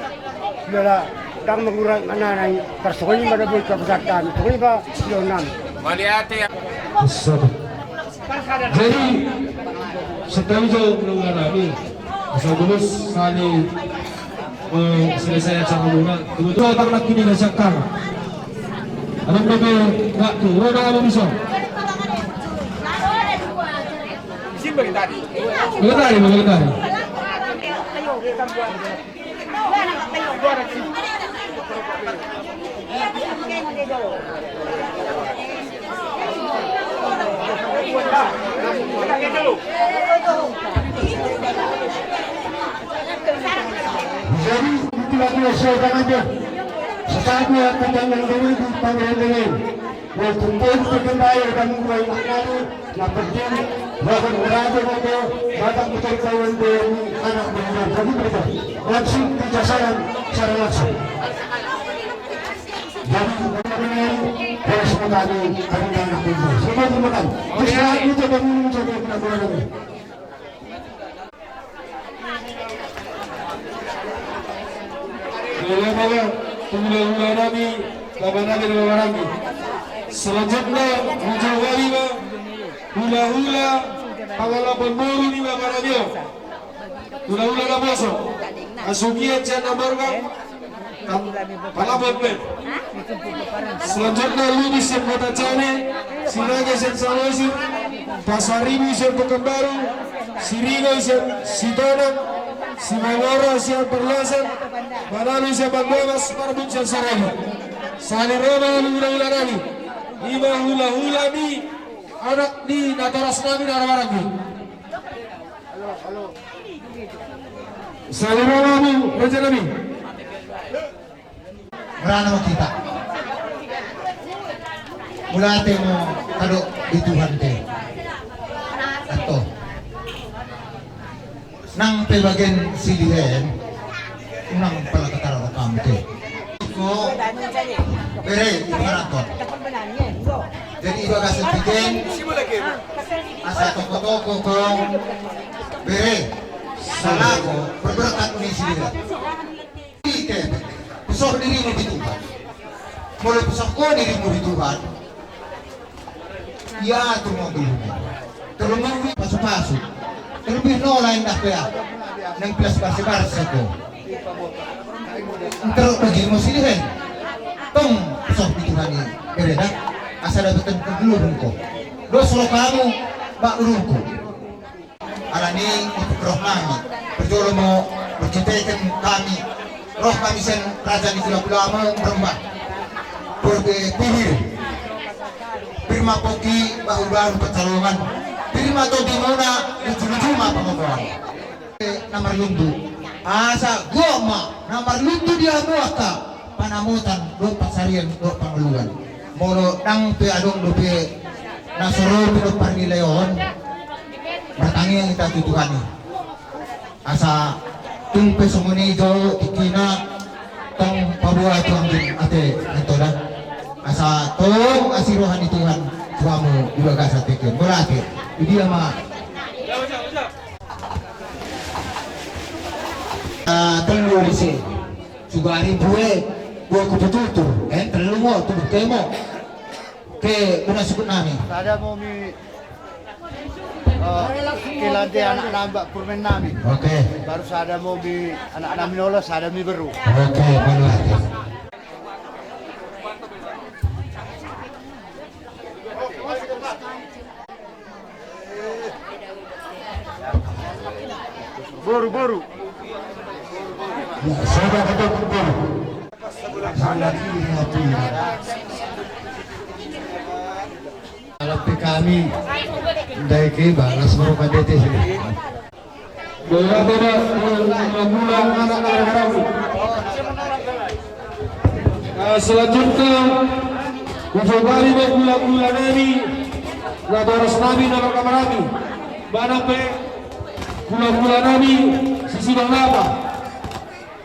Hula-hula, dang mengurai mana nai, tersoalnya pada boleh terpesan kami. Soalnya, Pak, hula nami. Mauliate. Jadi, setelah itu mendengar kami, asal terus kali, eh, selesai acara muna. Kebetulan tak nak kini dah cakar. Ada berapa waktu? Roda ada bisa. Bagi tadi, bagi tadi. Jadi, itulah dia saya katakan. Sesaatnya akan datang dengan diri di panggilan diri. Walaupun pun terkendali dan mulai mengalir, yang penting, bahwa berada pada batang betul kawan dengan anak muda. Jadi, mereka langsung kerjasama secara langsung. Jadi, benar-benar, harus mengalir, karena anak muda. Semua dimakan. Terus, itu kami mencoba benar-benar. Hula-hula nami, bapa nami, bapa nami. Selanjutna, hujau hami ma, hula-hula, pangalapan boru ni bapa nami. Hula-hula na poso. Asugian sian na marga. Palabot be. Selanjutnya, Lubis sian Kota Cane, Sinaga sian Samosir, Pasaribu sian Pekanbaru, Sirigo sian Sitonang, Simamora sian Parulasan, Manalu sian Banyumas, Marbun sian Sarabu. Salirama hula-hula nami. Ima hula-hula ni anak ni natoras nami na maranggi. Salirama hamu, raja nami. Rana ma hita. Mauliate ma tadok di Tuhan te. Antong. Nang pe bagen silihen, unang pala katararo hamu te. Ko, bere, ibarat on. Jadi ibagas tingki, asa toko-toko ko, bere, salaho, berberkat ni silihen. Ike, pesoh dirimu di Tuhan. Molo pesoh ho dirimu di Tuhan. Ia tu mobilmu. Terlebih pasu-pasu. Terlebih no lain dah pea. Nang pilas barse-barse ko. Terus uji mo silihen. Tong pesoh di Tuhan i. Bere da. Asa dapatan kegeluhun ko. Dos rohamu. Bak urungku. Alani i ipuk roh nami, parjolo ma parjolo hami, roh hami sian raja ni hula-hulamu, Rembang. Purbe pihir. Pir ma pongki, bahul-bahul pansalongan. Pir ma tondimuna, luju-luju ma pangomoan. Na marlundu. Asa gok ma, na marlundu di hamu angka. Panamotan, dohot pansarian, dohot pangoluan. Molo ndang pe adong dope na so ro pe dohot parnilaon, martangiang hita tu Tuhan i. Asa tung pe songon i jo tingkina, tong paboa tu anggi ate, ate da. Asa tong asi roha ni Tuhan tu hamu di bagasan tingki. Mauliate. Di dia ma. Ah, tolu ise. Sugari bue, bue kutututu. Eh, tolu mo, tubu kemo. Ke, guna sukut nami. Sada mo mi, eh, ke lande anak nami, bak purmen nami. Oke. Baru sada mo mi anak nami nola, sada mi beru. Oke, mauliate. Boru, boru. Ya, siapa kata boru? Salah kiri hati. Kalau P K mi, ndai ke balas baru K D T sini. Bola, bola, bola, bola, anak, anak, anak. Nah, selanjutnya, hujobari ma hulahula nami, natoras nami, na marhamaranggi. Mana pe hulahula nami, Sisiba Bapa.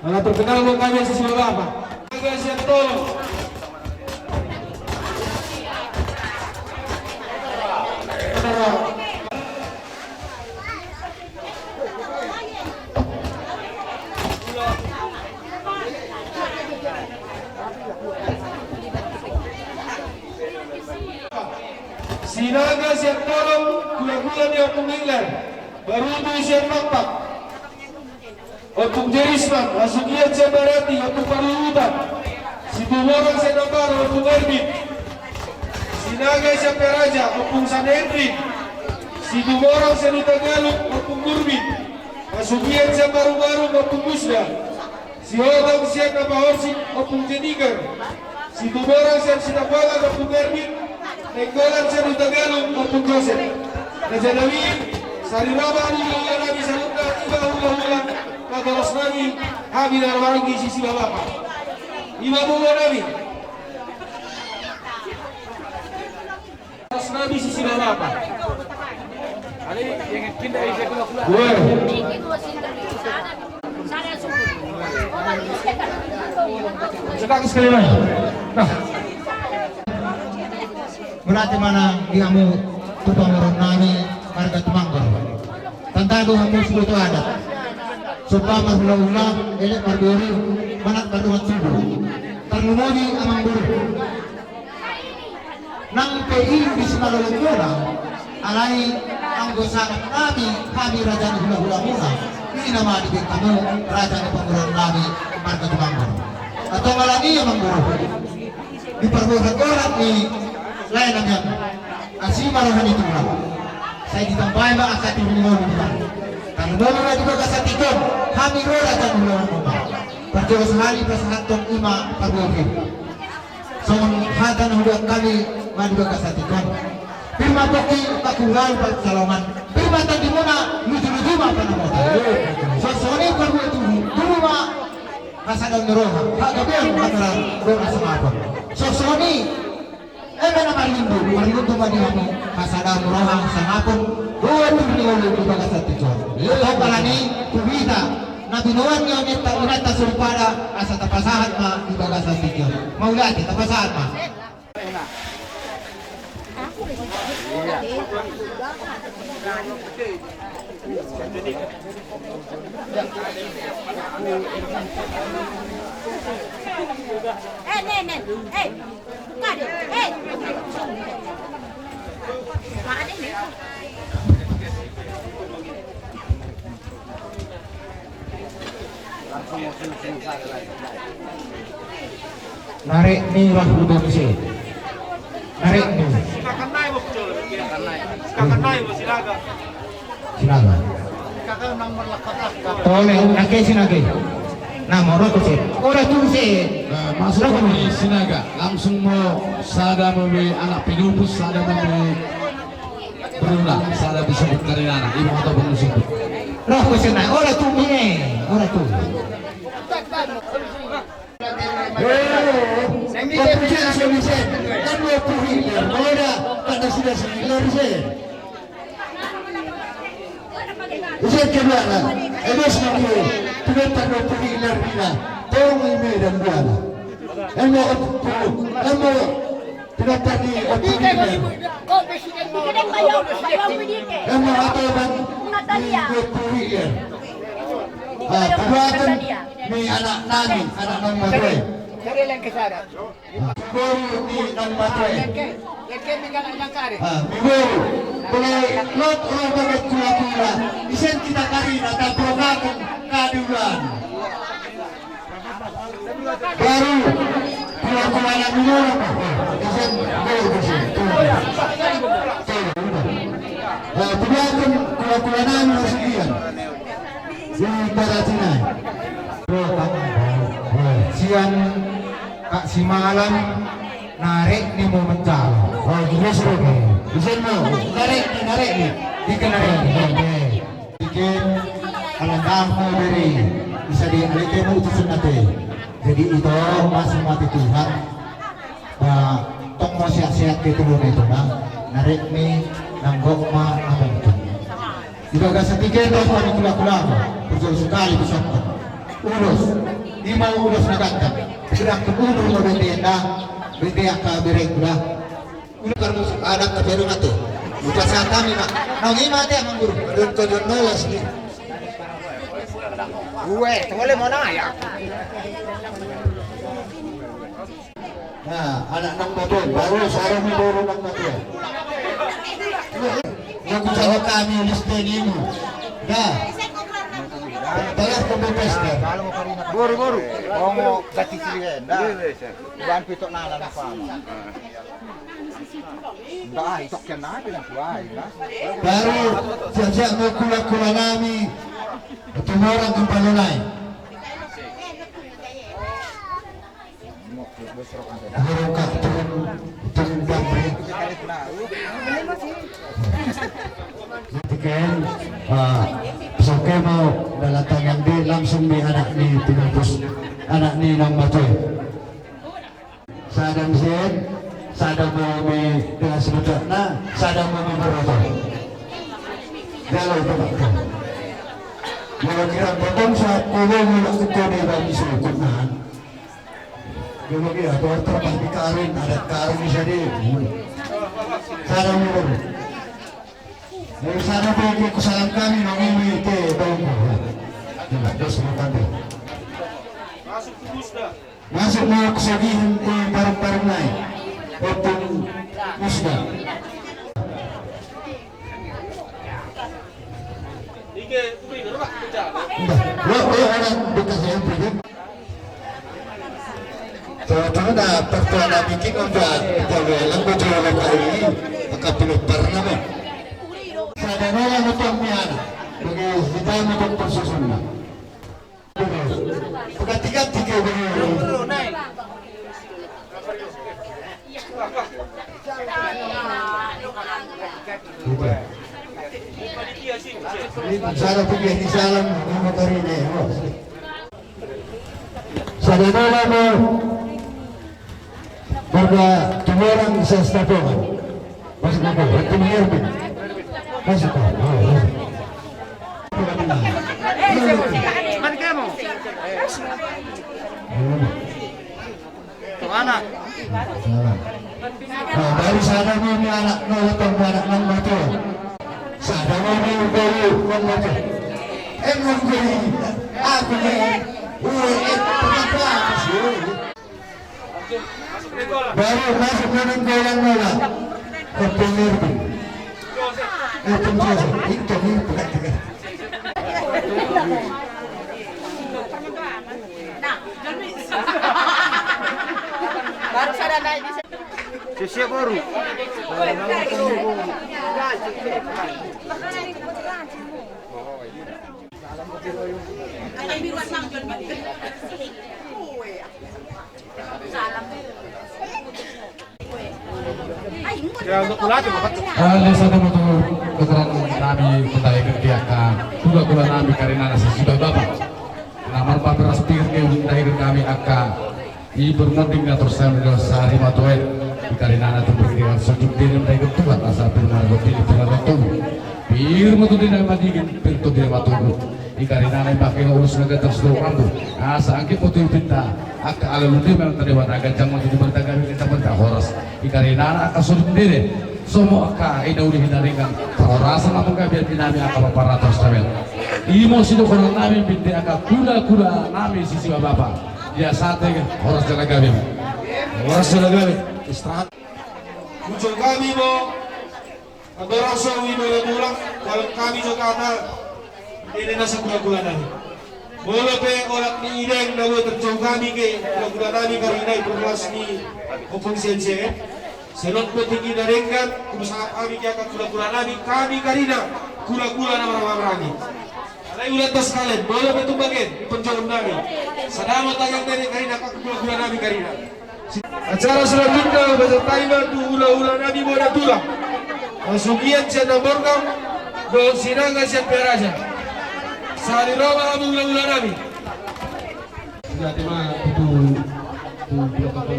Mana terkenal lo kami Sisiba Bapa. Agak siap tolong. Sinaga sian Tolong, hulahula ni Ompung Engler, Barutu sian Makpak, Ompung Jerisman, Hasugian sian Barati, Ompung Parluhutan, Situmorang sian Nabaru, Ompung Erwin, Sinaga sian Peraja, Ompung Sanhedrin, Situmorang sian Hutagalung, Ompung Nurbin, Hasugian sian Barubaru, Ompung Musda, Sihotang sian Napahorsing, Ompung Jeniger, Situmorang sian Sitabuangan, Ompung Erwin, Nainggolan sian Hutagalung, Ompung Josep. Raja nami, sari roha ma di hulahula nami saluhutna, iba hulahula natoras nami, hami na marhamaranggi Sisiba Bapa. Iba hulahula nami. Natoras nami Sisiba Bapa. Sedang sekali lagi. Nah. Berarti mana di hamu tu pamoruon nami marga Tumanggur. Tanda do hamu siboto adat. Somba marhulahula, elek marboru, manat mardongan tubu. Tarlumobi amangboru. Nang pe i di simalolongmuna, alai anggo sangap nami, hami raja ni hulahulamuna, i nama dibaen hamu raja ni pamoruon nami marga Tumanggur. Antong alani i amangboru, di parboruon ni lae nami on, asi ma roha ni Tuhan. Sai ditambai ma angka tibu ni ngolu. Tarlumobi ma di bagasan tingki on, hami ro raja ni hulahulamuna. Parjolo sahali pasahathon i ma parboruon. Songon hata na hudok hami ma di bagasan tingki on. Pir ma pongki, bahul-bahul pansalongan. Pir ma tondimuna, luju-luju ma panamotan. Songon i parboruon, tubu ma Hasada ni roha, hagabeon hata na sangap on. Songon i, eme na marlundu, marlundu ma di hami hasada ni roha, sangap on, dohot ni olo di bagasan tingki on. Alani i, tu hita na binoan ni inanta, inanta soripada, asa tapasahat ma di bagasan tingki on. Mauliate, tapasahat ma. Narek ni roha do muse. Narek ni. Sinaga. Ole, nangke Sinaga. Na molo tu se. Ora tu se. Masuk ni Sinaga. Langsung ma sada ma be anak pinupus, sada ma be Bruna, sada bisa berkarinana, ibu atau pengusiku. Roh ku senai, ora tu mine, ora tu. Eh, papujian so bisa, kan dua puluh miliar, kalau ada, kan sudah sembilan sen. Bisa kedua lah, eh, bos, nanti, tidak tak dua puluh miliar bila, tolong ini dan dua lah. Emo, emo, Pinapar ni ompung i. Ema atoban ni ompung i. Ah, tubuaken ni anak nami, anak nami matue. Boru ni nami matue. Ah, ni boru. Mulai lot roh bagas kula-kula. Isen kita karina, taprokaken kadulan. Baru kula-kula nami nolak. Isen, baru isen. Tuh. Tuh, udah. Nah, tubuaken kula-kula nami masih ian. Di Baratina. Sian Kak Simalan, narek ni mau mencalo. Oh, jelas, oke. Isen mau, narek ni, narek ni. Ikan narek ni. Oke. Bikin alandang mo bere, bisa di aleke mo itu sunat e. Jadi ito masih mati Tuhan. Ba tong mo sehat-sehat ke tulo na itu na. Narek ni nanggok ma abang tu. Ibagas tiga itu kami kula-kula mo. Perjol sekali bisa. Ulos. Lima ulos na ganteng. Sedang ke ulos mo bende na. Bende angka bere kula. Udah kalau adat tapi ada mati. Bukan saat kami mak. Nau ini mati emang guru. Don ko don nolas ni. Gue boleh mau nanya. Nah, anak nang mati baru sarung baru nang mati. Yang bicara kami listenimu. Dah. Telah pembebas dah. Baru baru. Ngomong ganti silihan. Dah. Bukan pitok nalan apa. Baru siap-siap mau kula-kula nami. Tumorang kempalonai. Burung kak turun turun damri. Tiken, ah, soke mau dalam tangan di langsung di anak ni pinupus anak ni nang matue. Sada mesen, sada mami dengan sebetulna, sada mami beroto. Jalo itu pak. Kalau kira potong saat kolo mulak ke kode bagi sukutnan. Kalau kira porter pasti karin, ada karin bisa di. Sada mami beroto. Dari sana pergi ke salam kami, nong ini ke bawah. Jelas, jelas, bukan deh. Masuk ke Pusda. Masuk ma kesagihan, eh, barang-barang nai. Open musda. Lo, lo orang bekas yang pergi. Tahu-tahu na pertua na bikin udah, udah welang, udah welang kali. Maka pilih pernah, Bang. Sadana orang utang mian. Bagi kita untuk persusunan. Pegati-gati ke bang. Ini bicara pergi di salam, nama karina ya. Sada nola ma marga Tumorang Sestapongan. Masuk ke bawah, Tumorang. Masuk ke bawah. Oh, masuk. Mana kamu? Tuh, anak. Nah, baru sada ma ni anak, no, tong anak nang matua. Sada ma ni baru nang matua. Eh, mau gue, aku ni, gue, eh, kenapa sih? Baru masuk nang goyang nola. Open air. Open air. Itu ni, bukan, bukan. Baru sada naik di sini. Siap-siap baru. Salam. Alai sada ma tu keterangan nami mendahi angka hulahula nami karinana sisiba bapa. Na marpaperas pir ke mendahi angka i bermoding na torus sahari matua i. Di karinana tu berkira sujud diri mendahi Tuhan asa pir margo pilih pir margo tubuh. Pir ma tu diri madingin pir tu diri matubu. Di karinana i pakai urus ngaga tas do rambu. Asa angke potu pinta. Angka ala lundi memang tadi wanaga jang mati di berita gabe kita berita horas. Di karinana angka suruh diri. Somo angka ina uli hina ringan. Horas sama menggabian di nami angka paparatos tabel. Imo sido kono nami binti angka kula-kula nami sisiba bapa. Dia sate horas jala gabe. Horas jala gabe. Istirahat. Ucok kami mo. Andorang so i mula-mula, dalam kami jo kata, ini nasa kula-kula nami. Molo pe olat ni ideng na boi terjauh kami ke, kula-kula nami karina i perlas ni opung sense. Senot penting i na denggan, kula sangap kami ke angka kula-kula nami, kami karina, kula-kula na marhahamaranggi. Alai ulatta sekalian, molo pe tumbagen, penjolom nami. Sada ma tagan dari karina, angka kula-kula nami karina. Acara selanjutna, baca taima tu hula-hula nami bona tulang. Pasugian sian Namborngam, dohot Sinaga sian Piraja. Sari roma hamu hula-hula nami. Sudah tema tu, tu, tu, tu, tu.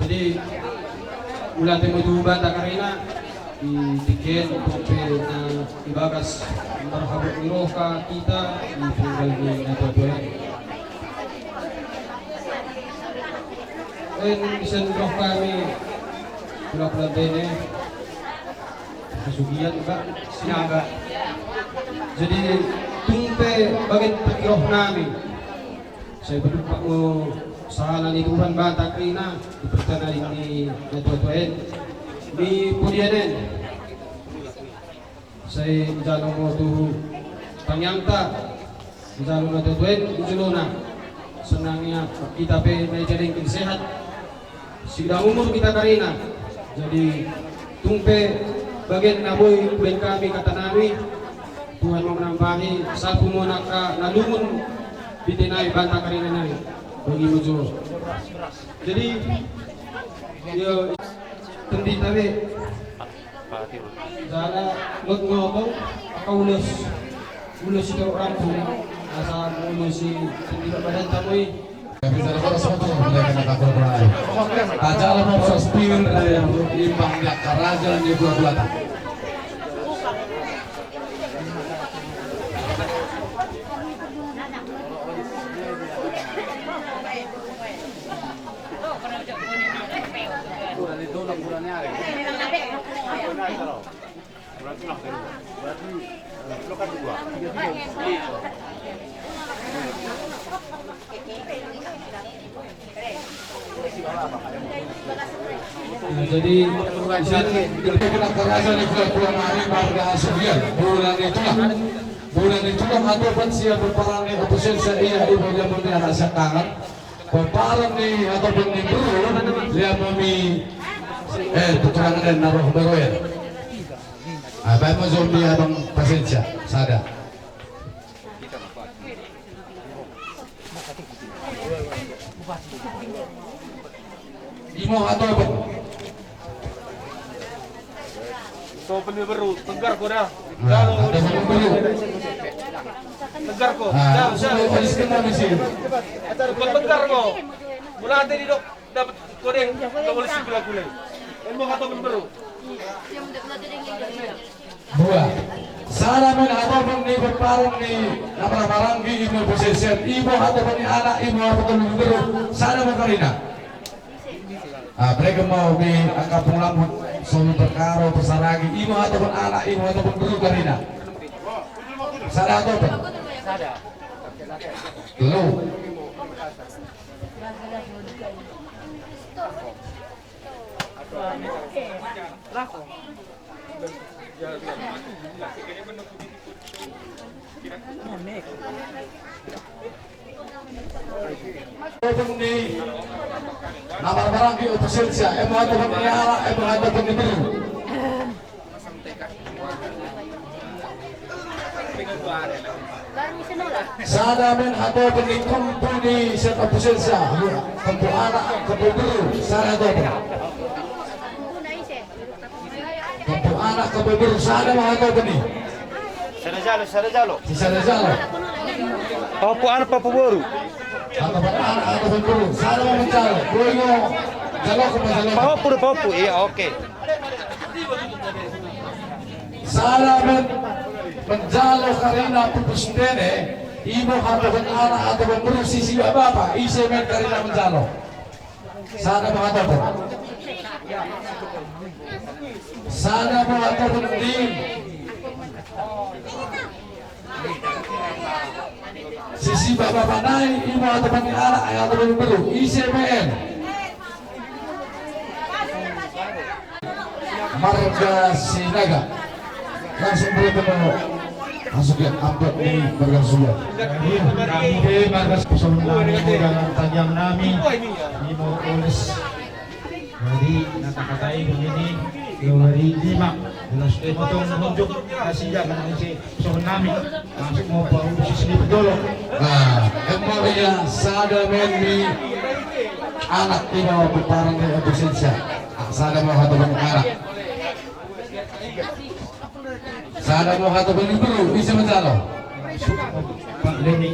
Jadi, mula tema tu bata karina. Di tingki on pe na di bagas marhabot ni roha hita di pinggan ni natua-tua i. Baen sian roha ni kula-kula nami. Pasugian, Pak Sinaga. Jadi tung pe bagen tingki roha nami. Sai patumpak ma sahala ni Tuhan Batak i na di pertengahan ni natua-tua i, di podian i. Sai jalo ma tu tangiangta, jalo natua-tua i di jolona. Senang ia hita pe na i jadi sehat. Sida umur hita karina. Jadi tung pe bagen na boi baen hami hata nami, Tuhan ma manambahi, sapu ma angka na lungun di tingki i banta karina nami. Bagi ma jo. Jadi, yo, tendi tabe. Jala lot ngomong, angka ulos, ulos i torop rambu, asa ulos i sendiri badan tamu i. Tapi jala boras motor, mulai kena takut mulai. Tajala mau sospir, imbang dia karaja dan dia dua-dua tak. Nah, jadi, jadi, kita karaja ni kula-kula nami marga Sugian, bulan itu lah. Bulan itu lah, ada pun siap berperan di oposisi, iya, ibu dia pun anak sekangan. Pomparan ni ataupun ni bro, dia mami, eh, peturangan dan naruh baru ya. Ah, baik mau zombie abang pasensia, sada. Imo ataupun. Sopen ni beru, tegar ko dah. Nah, ada beru. Tegar ko. Ah, ya, langsung ya. Kau habiskan habis ini. Tegar ko. Mulai dari dok dapat kodeng, nggak boleh sipil aku lagi. Ilmu kata bener. Dua. Sada ma hatopan ni pomparan ni na marhahamaranggi, imo Poselsian, imo hatopan ni anak, imo hatopan ni beru, sada ma karina. Ah, mereka mau di angka pulangmu, suami perkara, persaragi, imo hatopan anak, imo hatopan beru karina. Sada hatopan. Lu. Hatopan ni na marhahamaranggi Poselsian, imo hatopan ni anak, imo hatopan ni beru. Sada ma hatopan ni kempu ni sian Poselsian, kempu anak, kempu beru, sada hatopan. Kempu anak, kempu beru, sada ma hatopan i. Sada jalo, sada jalo. Si sada jalo. Pahompu anak, pahompu boru. Hatopan anak, hatopan beru, sada ma manjalo. Boy mo, jalo ko manjalo. Pahompu do, pahompu. Iya, oke. Sada ma manjalo karina pupus ndene, imo hatopan anak, hatopan beru, sisibak bapa, ise ma karina manjalo. Sada ma hatopan. Sada ma hatopan di sisibak bapa nai, imo hatopan ni anak, hatopan ni beru, ise ma i. Marga Sinaga. Langsung boleh ketemu. Masuk ya, amplop ni marga Sinaga. Jadi, kami di marga Sinaga, modal tangiang nami, imo Oles. Jadi, na takatai begini, dari lima belas, eh, motong nunjuk, kasih jangan isi. Songon nami, masuk mau bau di sini bedolo. Nah, imo ia sada ma i anak, imo pomparan ni Poselsian. Ah, sada ma hatopan ni anak. Sada ma hatopan ni beru, ise manjalo. Pak Leni.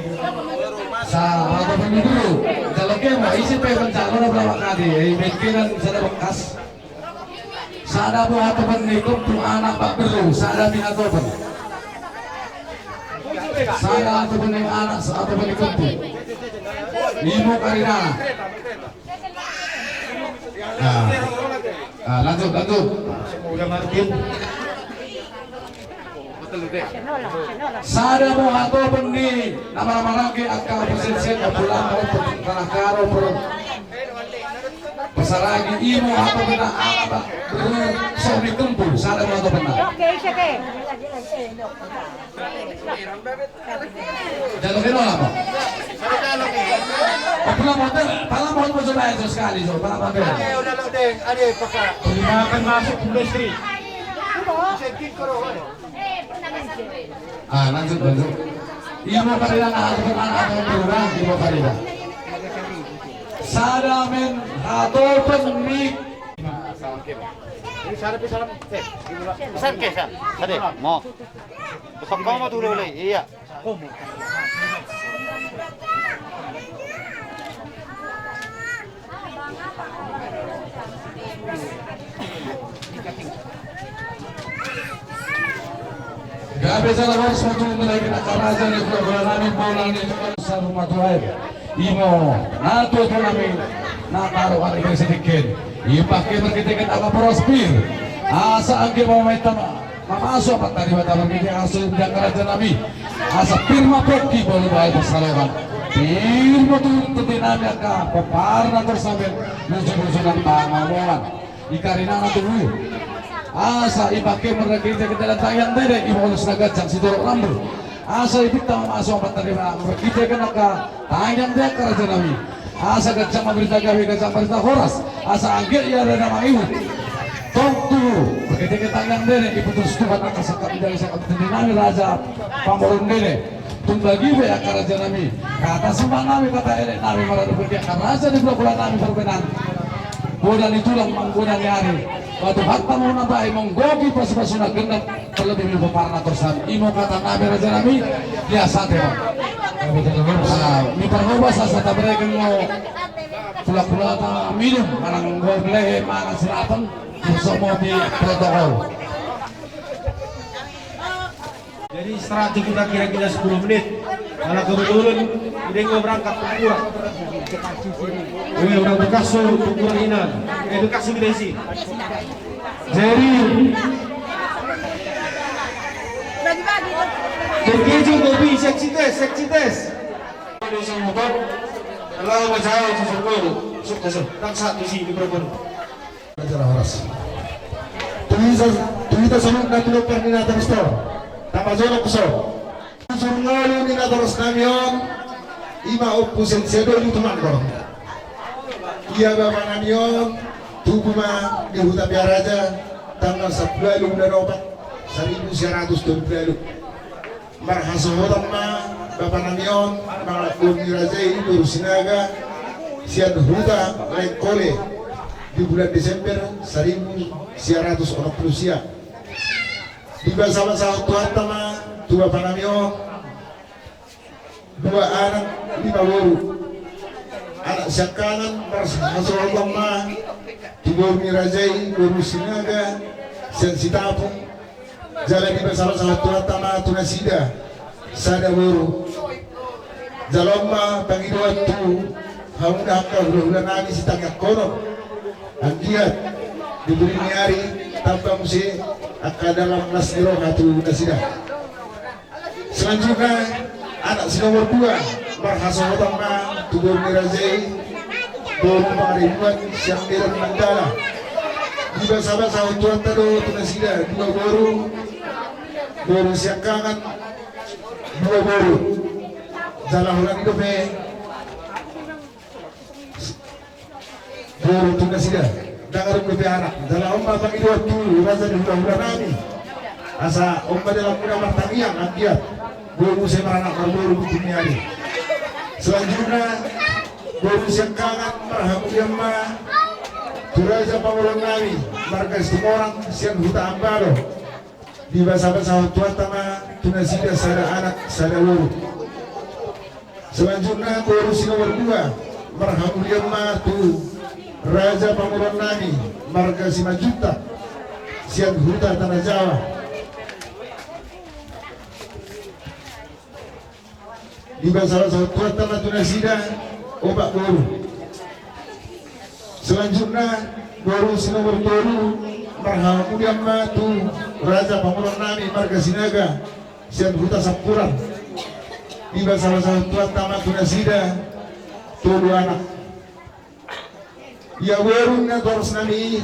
Sada hatopan ni beru. Jalo ke ma, ise pe manjalo na berapa kali. Eh, mungkin sada bekas. Sada ma hatopan ni kempu anak, pak beru, sada ma hatopan. Sada hatopan ni anak, sada hatopan ni kempu. Imo karina. Nah. Nah, lanjut, lanjut. Udah Martin. Sada ma hatopan ni na marhahamaranggi angka Poselsian, na pulang mau tanah karo per-, persaragi, imo hatopan ni anak, pak beru, suami kempu, sada ma hatopan na. Oke, ise ke. Jalo ke nol apa? Oh, pala mau ter-, pala mau mau coba aja sekali, so, pala mau ter-. Ade, udah lo deng, ade, pakai. Terima kasih, masuk industri. Ah, lanjut, lanjut. Imo karina na hatopan anak, hatopan beru, imo karina. Sada ma hatopan ni. Ini sada pe, sada pe. Sada ke, sada. Sada. Mo. Tukang kau mau dulu, Le. Iya. Gabe jala horas ma tutu menaiki angka raja ni hulahula nami, bola ni saru matuae. Imo natuatua nami na taruhan i, bagi sedikit. Ipake marhitehite angka boras pir. Asa anggiat ma mameta ma Mamasu Amanta Debata marhite aso di angka raja nami. Asa pir ma pongki, bolo bae pansalongan. Pir ma tutu tondi nami angka pomparan na torus nami, nujung-nujung nami pangamoan. I karinana tubu. Asa ipake marhite angka dalan tangiang dede, imo Oles na ganjang sitorop rambu. Asa ipinta ma Mamasu Amanta Debata marhite angka tangiang di angka raja nami. Asa ganjang ma barita gabe, ganjang barita horas. Asa anggiat ia na mangihut. Tong tubu, marhite angka tangiang dede, iputus Tuhan angka sangkap ni daging, sangkap ni tondi nami raja pamoruon dede. Tung bagi be angka raja nami. Hata sumba nami, hata elek nami, maradophon di angka raja ni hulahula nami parbahenan. Godang ni tulang, manggoda ni ari. Ba Tuhanta ma na bahen manggohi pasupasuna genap, terlebih di pomparan na torus nami. I ma hata nami raja nami, di asa te ma. Ah, ni parhobas asa tabereken ma. Pula-pula ta minum, manang gok lehe, manang sirapan, bersama di protokol. Jadi istirahat kita kira-kira sepuluh menit. Karena kebetulan ini gua berangkat pengkurang. Oh ya, orang bekas so pengkurang ini. Eh, bekas so kita isi. Jadi terkejut kopi, seksi tes, seksi tes. Ada yang motor. Kalau mau jauh, susur dulu. Sukses. Tang satu sih di perempuan. Acara horas. Tu hita, tu hita songon na tu lompar ni na taristor. Tama jolo kuso. Surngalu ni na torus nami on. I ma Ompu Sensia Doli Tumangkor. Ia bapa nami on tubu ma di Huta Pearaja tanggal sampulu ualu bulan opat, saribu sia ratus tolu pulu ualu. Marhasohotan ma bapa nami on, mangalap boru ni raja i boru Sinaga, sian huta Lengkole, di bulan Desember saribu sia ratus onom pulu sia. Dibasabasahon Tuhanta ma tu bapa nami on, dua anak, lima boru. Anak siangkangan marhasohotan ma tu boru ni raja i boru Sinaga, sian Sitapung, Jala dibasabasahon Tuhanta ma tu nasida sada boru. Jala on ma pangidoan tu hamuna angka hulahula nami sitangianghonon. Anggiat di buni ni ari tamba muse angka dalan las ni roha tu nasida. Selanjutna, anak si nomor dua, marhasohotan ma tu boru ni raja i, boru Pangaribuan sian Medan Mandala. Dibasabasahon Tuhanta do tu nasida dua boru, boru siangkangan, dua boru. Jala holan i dope boru tu nasida, ndang adong dope anak. Jala on ma pangidoan tu raja ni hulahula nami. Asa on ma dalan muna martangiang anggiat boi muse maranak marboru di buni ni ari. Selanjutna, boru siangkangan marhamulian ma tu raja pamoruon nami marga Situmorang sian huta Ambalo. Dibasabasahon Tuhanta ma tu nasida sada anak sada boru. Selanjutna boru si nomor dua, marhamulian ma tu raja pamoruon nami marga Simanjuntak sian huta Tanah Jawa. Dibasabasahon Tuhanta ma tu nasida opat boru. Selanjutna, boru si nomor tolu, marhamulian ma tu raja pamoruon nami marga Sinaga sian huta Sampuran. Dibasabasahon Tuhanta ma tu nasida tolu anak. Ia boru ni natoras nami i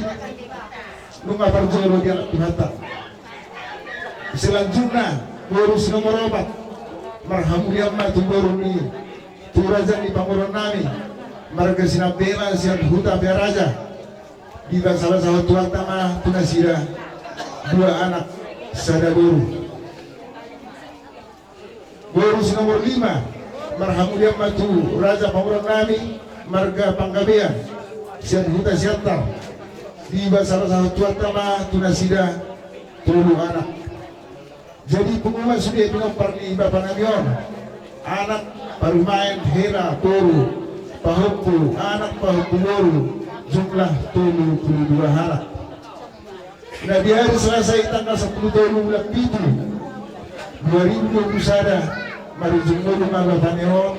nunga parjolo dialap Tuhanta. Selanjutna, boru si nomor opat, marhamulian ma tu boru ni, tu raja ni pamoruon nami marga Sinambela sian huta Pearaja. Dibasabasahon Tuhanta ma tu nasida dua anak sada boru. Boru si nomor lima, marhamulian ma tu raja pamoruon nami marga Panggabean sian huta Siantar. Dibasabasahon Tuhanta ma tu nasida tolu anak. Jadi pungu ma sude pinompar ni bapa nami on, anak, parumaen, hela, boru, pahompu anak, pahompu boru, jumlah tolu pulu dua halak. Na di ari Selasa i tanggal sampulu tolu bulan pitu dua ribu dua pulu sada, marujung ngolu ma bapa nami on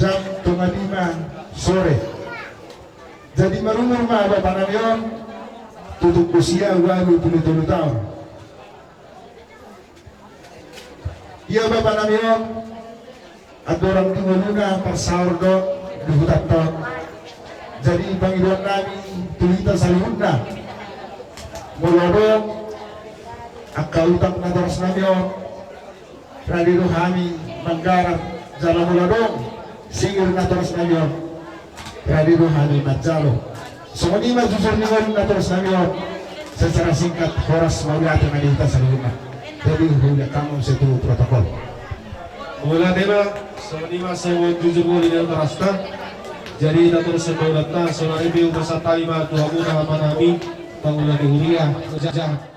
jam tonga lima sore. Jadi marumur ma bapa nami on tutup usia ualu pulu tolu taon. Ia bapa nami on andorang di ngoluna parsaor do di hutanta on. Jadi pangidoan nami tu hita saluhutna, molo adong angka utang natoras nami on, rade do hami manggarar. Jala molo adong singir natoras nami on, rade do hami manjalo. Songon i ma jujur ni ngolu natoras nami on. Secara singkat, horas mauliate ma di hita saluhutna. Jadi huuliate hamu muse tu protokol. Mauliate ma. Songon i ma songon jujur ngolu ni natorasta. Jadi na torus ma ulaonta, saonari pe hupasahat hami ma tu hamuna amanami, pangula ni huria, jaha.